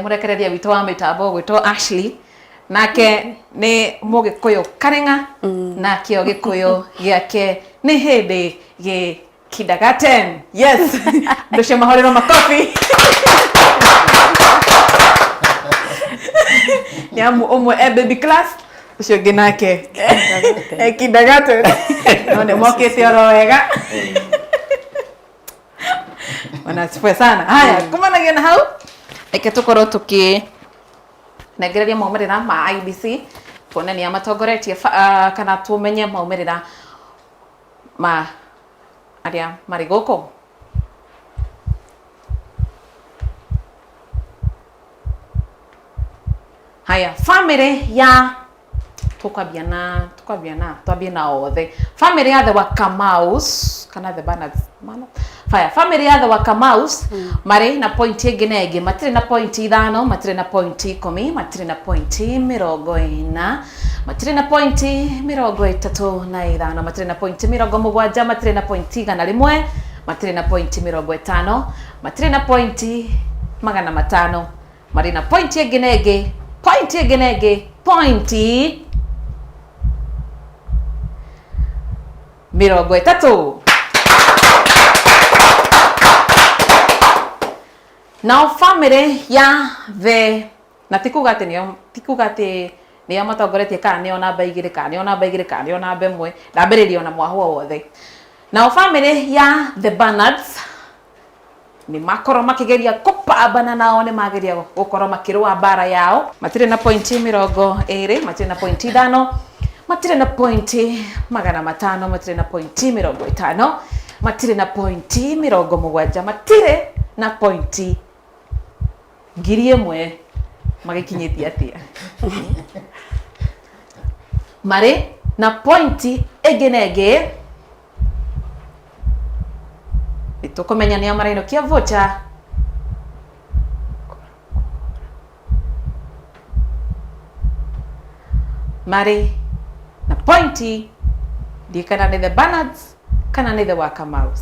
mũrekereria witũ wa mĩtambo ũgwĩtwo Ashley. Nake nĩ mũgĩkũyũ kareng'a, nakĩo gĩkũyũ gĩake nĩ hĩndĩ gĩ kindergarten. Yes. Andũ acio mahũrĩrwo makobi. Nĩ amu ũmwe e baby class, ũcio ũngĩ nake e kindergarten. No nĩ mokĩte oro wega. Bwana asifiwe sana. Haya, kumanagia na hau, reke tũkorwo tũkĩ nengereria maumĩrĩra ma IEBC. Tuone nĩa matongoretie kana tumenye maumĩrĩra ma arĩa marĩ gũkũ. Haya, family ya tukwambia na tukwambia na twambie na othe. Family ya the Wakamaus kana the Bernards mana faya family ya the Wakamaus marĩ na point ĩngĩ na ĩngĩ, matirĩ na point 5, matirĩ na point 10, matirĩ na point 40, matirĩ na point 35, matirĩ na point 70, matirĩ na point 100, matirĩ na point 50, matirĩ na point 500, marĩ na point ĩngĩ na ĩngĩ, point ĩngĩ na ĩngĩ, point 30. Nao family ya the na ti kuga atĩ nĩo, ti kuga atĩ nĩo matongoretie kana nĩo namba 2 kana nĩo namba 2 kana nĩo namba 1, ndambĩrĩria ona mwahũa wothe. Nao family ya the Bernards nĩ makorwo makĩgeria kũpambana, nao nĩ mageria gũkorwo makĩrũa mbara yao. Matirĩ na point 20, matirĩ na point 5, matirĩ na point 500, matirĩ na point 50, matirĩ na point 70, matirĩ na point 1000. Magĩkinyĩtie atĩa? Marĩ na point ĩngĩ na ĩngĩ. Nĩtũkũmenya nĩo marainũkia voucher. Marĩ na point ndiĩ kana nĩ the Bernards kana nĩ the Wakamaus.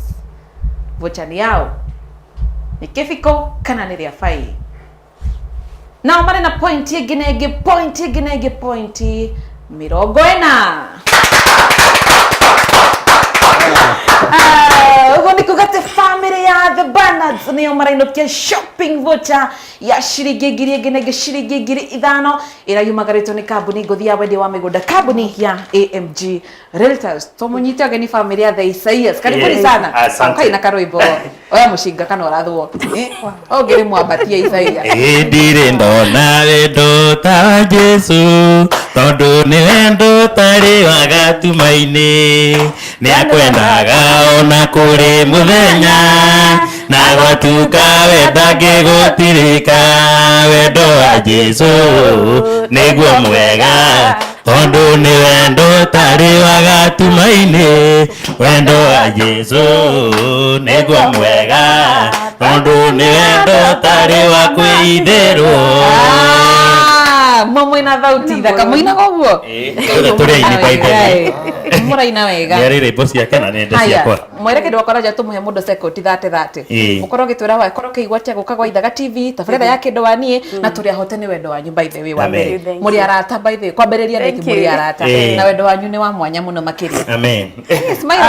Voucher nĩ yao, nĩ kĩbiko kana nĩ rĩa bai. Nao marĩ na point ĩngĩ na ĩngĩ, point ĩngĩ na ĩngĩ, point 40. Ũguo nĩ kuga atĩ family ya the Bernards nĩo marainũkia shopping voucher ya ciringi 1000 ĩngĩ na ĩngĩ, ciringi 5000 ĩrĩa yumagarĩtwo nĩ kambuni ngũthi ya wendia wa mĩgũnda, kambuni ya AMG Realtors. Tũmũnyite ũgeni family ya the Isaias. Karibuni sana. Asante. Kai na karwĩmbo oya mũcinga kana ũrathwo. Ũngĩrĩ mwambatie Isaia. Ndirĩ ndona wendo ta wa Jesu, tondũ nĩ wendo ũtarĩ wa gatuma-inĩ. Nĩ akwendaga ona kũrĩ mũthenya, na gwatuka we ndangĩgũtirika. Wendo wa Jesu nĩguo mwega, tondũ nĩ wendo ũtarĩ wa gatuma-inĩ. Wendo wa Jesu nĩguo mwega, tondũ nĩ wendo ũtarĩ wa kwĩithĩrwo. Mwĩna thauti thaka, mũinaga ũguo? Othe tũrĩ aini by the way. Mũraina wega. Nĩ arĩ rwĩmbo ciake na nende ciakwa. Mwere kĩndũ wakora nja tũmũhe mũndũ second 30. Ũkorwo ũgĩtwĩra wakorwo ũkĩigua atĩa gũka gwa Ithaga TV, tabarĩra ya kĩndũ wa niĩ, na tũrĩ ahote nĩ wendo wanyu by the way wa mbere. Mũrĩ arata by the way, kwambĩrĩria nĩ mũrĩ arata na wendo wanyu nĩ wa mwanya mũno makĩria. Amen. Smile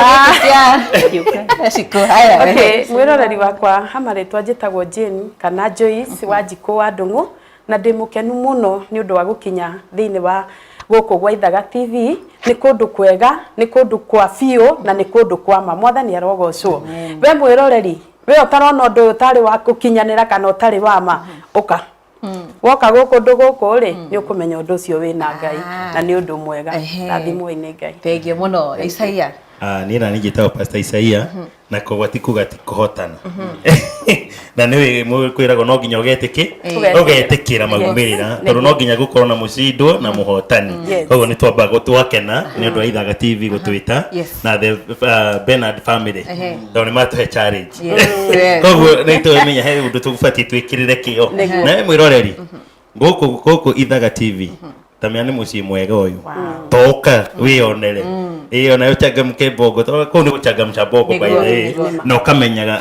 gĩkĩ cia Haya. Okay, mwĩroreri wakwa hama rĩtwa njĩtagwo Jane kana Joyce wa Njikũ wa Ndung'u, na ndĩ mũkenu mũno nĩ ũndũ wa gũkinya thĩinĩ wa gũkũ gwa Ithaga TV. Nĩ kũndũ kwega, nĩ kũndũ kwa biũ, na nĩ kũndũ kwa ma. Mwathani arogocwo. We mwĩroreri, we ũtarona ũndũ ũyũ ũtarĩ wa gũkinyanĩra kana ũtarĩ wa ma, ũka. Woka gũkũ ndũ gũkũ rĩ, nĩ ũkũmenya ũndũ ũcio wĩna Ngai, na nĩ ũndũ mwega. Rathimwo nĩ Ngai. Thengiũ mũno Isaia. Niĩ na niĩ njĩtagwo Pastor Isaia, na koguo ti kuga ti kũhotana. Na nĩ kwĩragwo no nginya ũgetĩkĩra maumĩrĩra, tondũ no nginya gũkorwo na mũcindwo na mũhotani. Koguo nĩ twambaga twakena nĩ ũndũ wa Ithaga TV gũtwĩta na the Bernard family, tondũ nĩ matũhe challenge. Koguo nĩ tũmenya he ũndũ tũbatiĩ twĩkĩrĩre kĩo. Na we mwĩroreri, gũkũ Ithaga TV tamenya nĩ mũciĩ mwega ũyũ. Toka wĩyonere. Ĩĩ ona ũchangamke bongo, tondũ kũu nĩ gũchangamsha bongo by the way. Na ũkamenyaga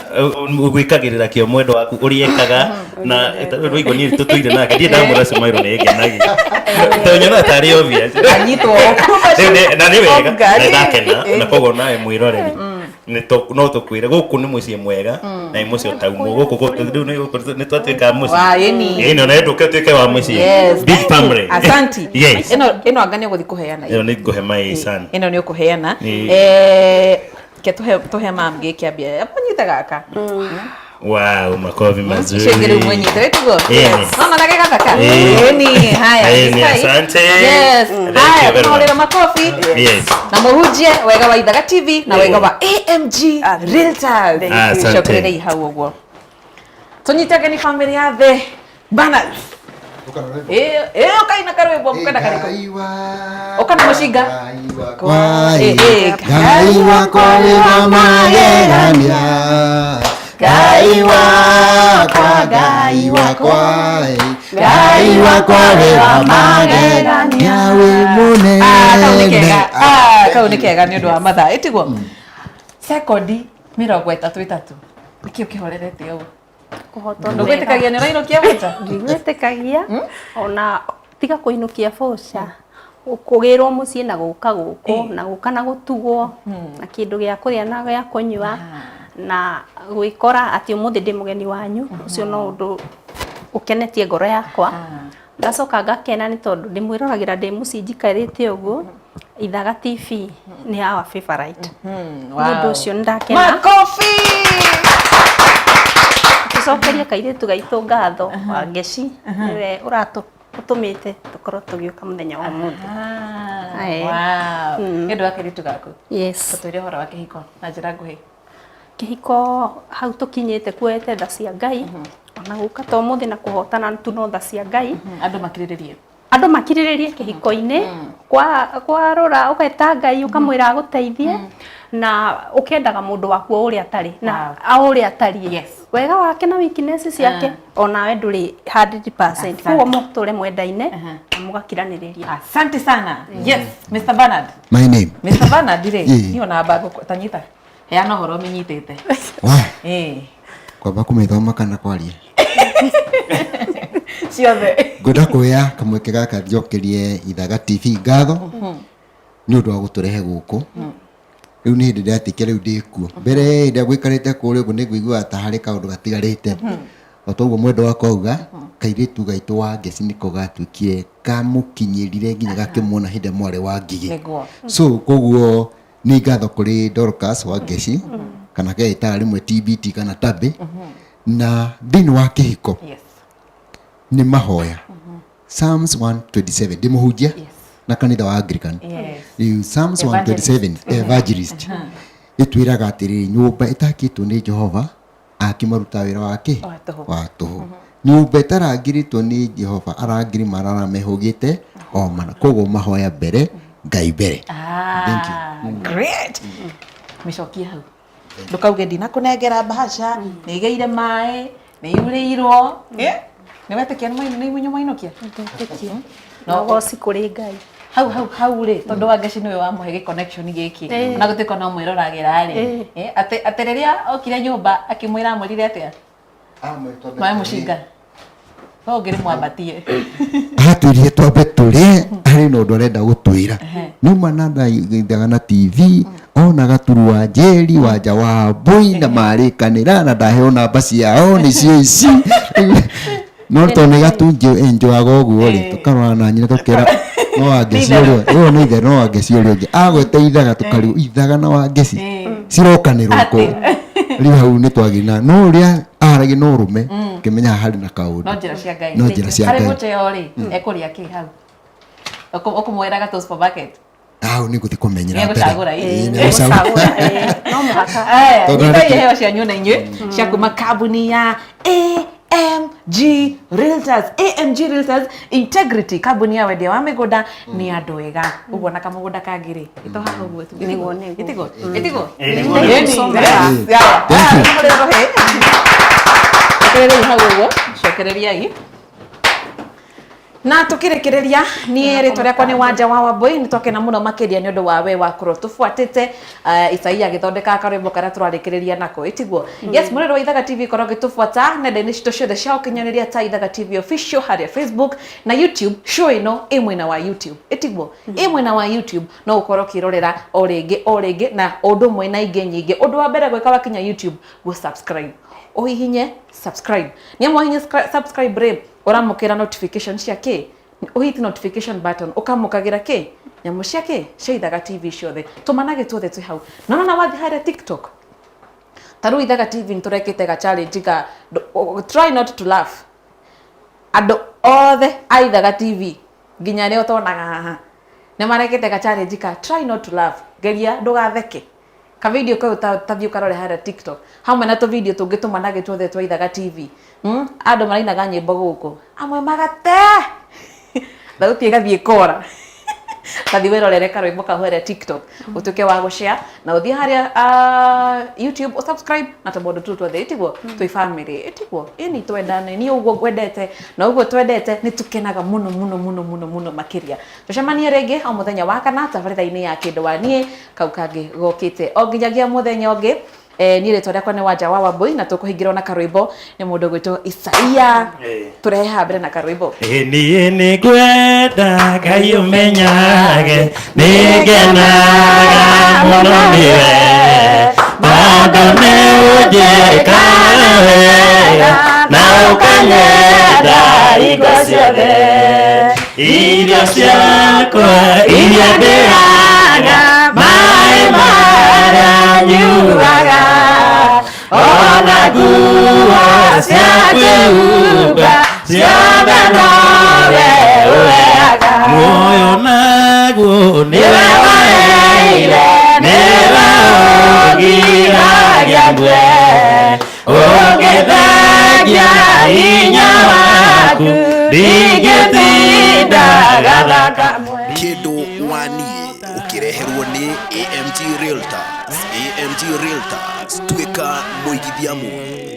gwĩkagĩrĩra kĩo mwendo waku ũrĩa ekaga, na tondũ waigua niĩ tũtũire nake, ndirĩ ndamwĩra Smile nĩ ngenagia. Tondũ nyonaga tarĩ obvious. Anyitwo. Na nĩ wega, na ndakena, na koguo nawe mwĩroreri no tũkwĩre gũkũ nĩ mũciĩ mwega, na nĩ mũciĩ ũtaumwo. Gũkũ rĩu nĩ twatuĩka mũciĩ. Ĩni ona ndũke ũtuĩke wa mũciĩ. Big family. Asanti. Yes. Ĩno anga nĩ ũgũthiĩ kũheana. Ĩno nĩ ngũhe my son. Ĩno nĩ ũkũheana. Ke tũhe mam gĩkĩambia. Nyita gaka. Wow, makofi mazuri. Icio ingĩ rĩu mwĩnyite ĩtiguo Ĩni. mama na gĩgathaka Ĩni. ĩni haya Ĩni, Sikai. asante. Yes. Thank Haya, you very tũhũrĩre much. makofi Yes. na mũhunjie wega wa Ithaga TV na wega wa AMG Realtors. Asante. Cokererai hau ũguo. Tũnyite ageni family ya the Banners. Ĩ ũkaina karwĩmbo mũkenda karĩkũ? Ũka na mũcinga. Ngai wakwa wĩ wa magegania, Ngai wakwa, Ngai wakwa, Ngai wakwa wĩ wa magegania, wĩ mũnene. Kau nĩ kega. Kau nĩ kega nĩ ũndũ wa mathaa. Ĩtiguo? Sekondi 33. Nĩkĩ ũkĩhorerete ũguo? Kũhotwo Ndũgwĩtĩkagia nĩ ũrainũkia boca? Ndigwĩtĩkagia ona tiga kũinũkia boca, kũgĩrwo mũciĩ na gũka gũkũ na gũka na gũtugwo na kĩndũ gĩa kũrĩa na gĩa kũnyua na gwĩkora atĩ ũmũthĩ ndĩ mũgeni wanyu, ũcio no ũndũ ũkenetie ngoro yakwa. Ngacoka ngakena nĩ tondũ ndĩmwĩroragĩra ndĩ mũciĩ njikarĩte ũguo. Ithaga TV nĩ our favorite. Nĩ ũndũ ũcio nĩ ndakena. Makofi! Tũcokerie kairĩtu gaitũ ngatho wa Ngeci, nĩwe ũratũmĩte tũkorwo tũgĩũka mũthenya wa ũmũthĩ. Wow. Nĩ ũndũ wa kairĩtu gaku. Yes. Tũtwĩre ũhoro wa kĩhiko na njĩra nguhĩ. Kĩhiko hau tũkinyĩte kuoete tha cia Ngai, ona gũka ta ũmũthĩ na kũhotana tu no tha cia Ngai. Andũ makirĩrĩrie. Andũ makirĩrĩrie kĩhiko-inĩ, kwarora ũgeta Ngai ũkamwĩra agũteithie, na ũkendaga mũndũ waku o ũrĩa atarĩ na o ũrĩa atariĩ. Wega wake na weakness ciake onawe ndũrĩ 100%. Koguo mũtũre mwendaine na mũgakiranĩrĩria. Asante sana. Yes, Mr. Bernard. My name. Mr. Bernard rĩ, Ĩĩ. niĩ ona mbango tanyita. Heana ũhoro ũmĩnyitĩte. Wah. Ĩĩ. Kwamba kũmĩthoma kana kwaria? Ciothe. Ngwenda kuoya kamweke gaka njokerie Ithaga TV ngatho nĩ ũndũ wa gũtũrehe gũkũ. Rĩu nĩ hĩndĩ ndĩratĩkia rĩu ndĩkuo. Mbere hĩndĩ ĩrĩa ngũikarĩte kũrĩa ũguo nĩ ngũiguaga ta harĩ kaũndũ gatigarĩte. O ta ũguo mwendwa wakwa auga, kairĩtu gaitũ wa Ngeci nĩko gatuĩkire kamũkinyĩrire nginya gakĩmuona hĩndĩ ĩrĩa mwarĩ wa Ngigĩ. Nĩguo. So koguo nĩ ngatho kũrĩ Dorcas wa Ngeci, kana keĩtaga rĩmwe TBT kana Tabe, na thĩinĩ wa kĩhiko nĩ mahoya. Psalms 127 ndĩmũhunjia na kanitha wa Anglican. Rĩu Psalms 127 evangelist ĩtwĩraga atĩrĩrĩ, nyũmba ĩtakĩtwo nĩ Jehova akimaruta wĩra wake wa tũhũ. Nyũmba ĩtarangĩrĩtwo nĩ Jehova arangĩri marara mehũgĩte o mana. Koguo mahoya mbere, Ngai mbere. Thank you. Great. Mĩcokie hau. Ndũkauge ndinakũnengera bahasha, nĩ ĩgĩire maĩ, nĩ yurĩirwo. Nĩ wetĩkia nĩ imunyu mainũkia? No goci kũrĩ Ngai. Hau hau hau rĩ, tondũ wa Ngeci nĩwe wamũhe gĩ connection gĩkĩ. Ona gũtuĩka no mwĩroragĩra rĩ. Atĩ atĩ rĩrĩa okire nyũmba akĩmwĩra amwĩrire atĩa? Maĩ mũcinga. No ũngĩrĩ mwambatie. Atwĩrire twambe tũrĩe, harĩ na ũndũ arenda gũtwĩra. Nĩuma na Ithaga na TV, ona gaturu wa Njeri, wanja wa Mbũi, na marĩkanĩra na ndaheo namba ciao nĩcio ici. No tondũ nĩ gatunjĩ enjoyaga ũguo rĩ, tũkarora na nyina tũkera no wa Ngeci ũrĩa, ũyũ nĩ ithe no wa Ngeci ũrĩa ũngĩ. Agweta Ithaga tũkarigwo Ithaga na wa Ngeci cirokanĩrwo kũ. Rĩu hau nĩ twagĩrĩra no ũrĩa aragia no ũrũme, ũkĩmenya haha harĩ na kaũndũ. No njĩra cia Ngai. No njĩra cia Harĩ Ngai. mũteo rĩ, ekũrĩa kĩ hau? Ũkũmwĩra gatũ supermarket. Hau nĩ ngũthiĩ kũmenyera mbere. Nĩegũcagũra, ĩ. Ĩ, nĩegũcagũra. No mũhaka. Aya, Tondũ nyitai harĩ- iheo cianyu na inyuĩ cia kuma kambuni ya AMG Realtors. AMG Realtors Integrity, kambuni ya wendia wa mĩgũnda nĩ andũ ega. Ũguo na kamũgũnda kangĩ rĩ, ĩto haha ũguo tu. Nĩguo, nĩguo. Ĩtigwo? Ĩtigwo? Nĩguo. Ĩni. Nĩguo. Ya. Thank you. Mũrĩre rũhĩ. Cokereriai hau ũguo. Cokereriai. Na tukirikireria nie ritwa riakwa ni Wanja wa Wambui, ni twakena muno makiria ni undu wa we wakorwo tubuatite Isaia agithondeka karwimbo karia turarikiriria nako itiguo. Yes, murero wa Ithaga TV korwo gitubuata nenda-ini citũ ciothe cia ukinyaniria ta Ithaga TV official haria Facebook na YouTube. Show ino ĩ mwena wa YouTube itiguo, ĩ mwena wa YouTube no ukorwo ukirorera o rĩngĩ o rĩngĩ na ũndũ ũmwe na ingĩ nyingĩ. Ũndũ wa mbere gwĩka wakinya YouTube, go subscribe, ũhihinye subscribe, nĩ amwe ũhihinye subscribe rĩ, ũramũkĩra notification cia kĩ, ũhiti notification button ũkamũkagĩra kĩ nyamũ cia kĩ cia Ithaga TV ciothe tũmanage tuothe twĩ hau. No no na wathiĩ harĩa TikTok Ta rĩu Ithaga TV nĩ tũrekĩte ga challenge ka try not to laugh. Andũ othe a Ithaga TV, nginya arĩa ũtonaga haha, nĩ marekĩte ga challenge ka try not to laugh, geria ndũgatheke. Ka video kau ta thiĩ ũkarore harĩa TikTok hamwe na tũ video tũngĩ tũmanage tuothe twa Ithaga TV. Andũ marainaga nyĩmbo gũkũ, amwe magate thauti ĩgathiĩ kora. Tathiĩ wĩrorere karwĩmbo kau harĩa TikTok, ũtuĩke wa gũshare na ũthiĩ harĩa YouTube ũsubscribe na tũmaũndũ tũu tuothe. Ĩtiguo twĩ family, ĩtiguo ĩni twendane. Niĩ ũguo ngwendete na ũguo twendete nĩ tũkenaga mũno mũno mũno mũno mũno makĩria. Tũcemanie rĩngĩ o mũthenya wa kana tabarĩra-inĩ ya Kĩndũ wa Niĩ, kau kangĩ gokĩte. O nginyagia mũthenya ũngĩ, niĩ rĩtwa rĩakwa nĩ Wanja wa Wambui, na tũkũhingĩrwo na karwĩmbo nĩ mũndũ ũgwĩtwo Isaia. Tũrehe haha mbere na karwĩmbo. Ĩ niĩ nĩ ngwenda Ngai ũmenyage nĩ ngenaga mũno nĩwe, tondũ nĩ ũnjĩkaga wega na ũkanyenda hingo ciothe. Irio ciakwa iria ndĩaga, maĩ marĩa nyuaga, ona nguo cia kwĩhumba, ciothe nowe ũheaga. Muoyo naguo nĩwe waheire, nĩwe ũngiragia ngue, ũngĩthengia hinya waku ndingĩtinda gathaka. Kĩndũ wa Niĩ ũkĩreherwo nĩ AMG Realtors. AMG Realtors, tuĩka mũigithia mũgĩ.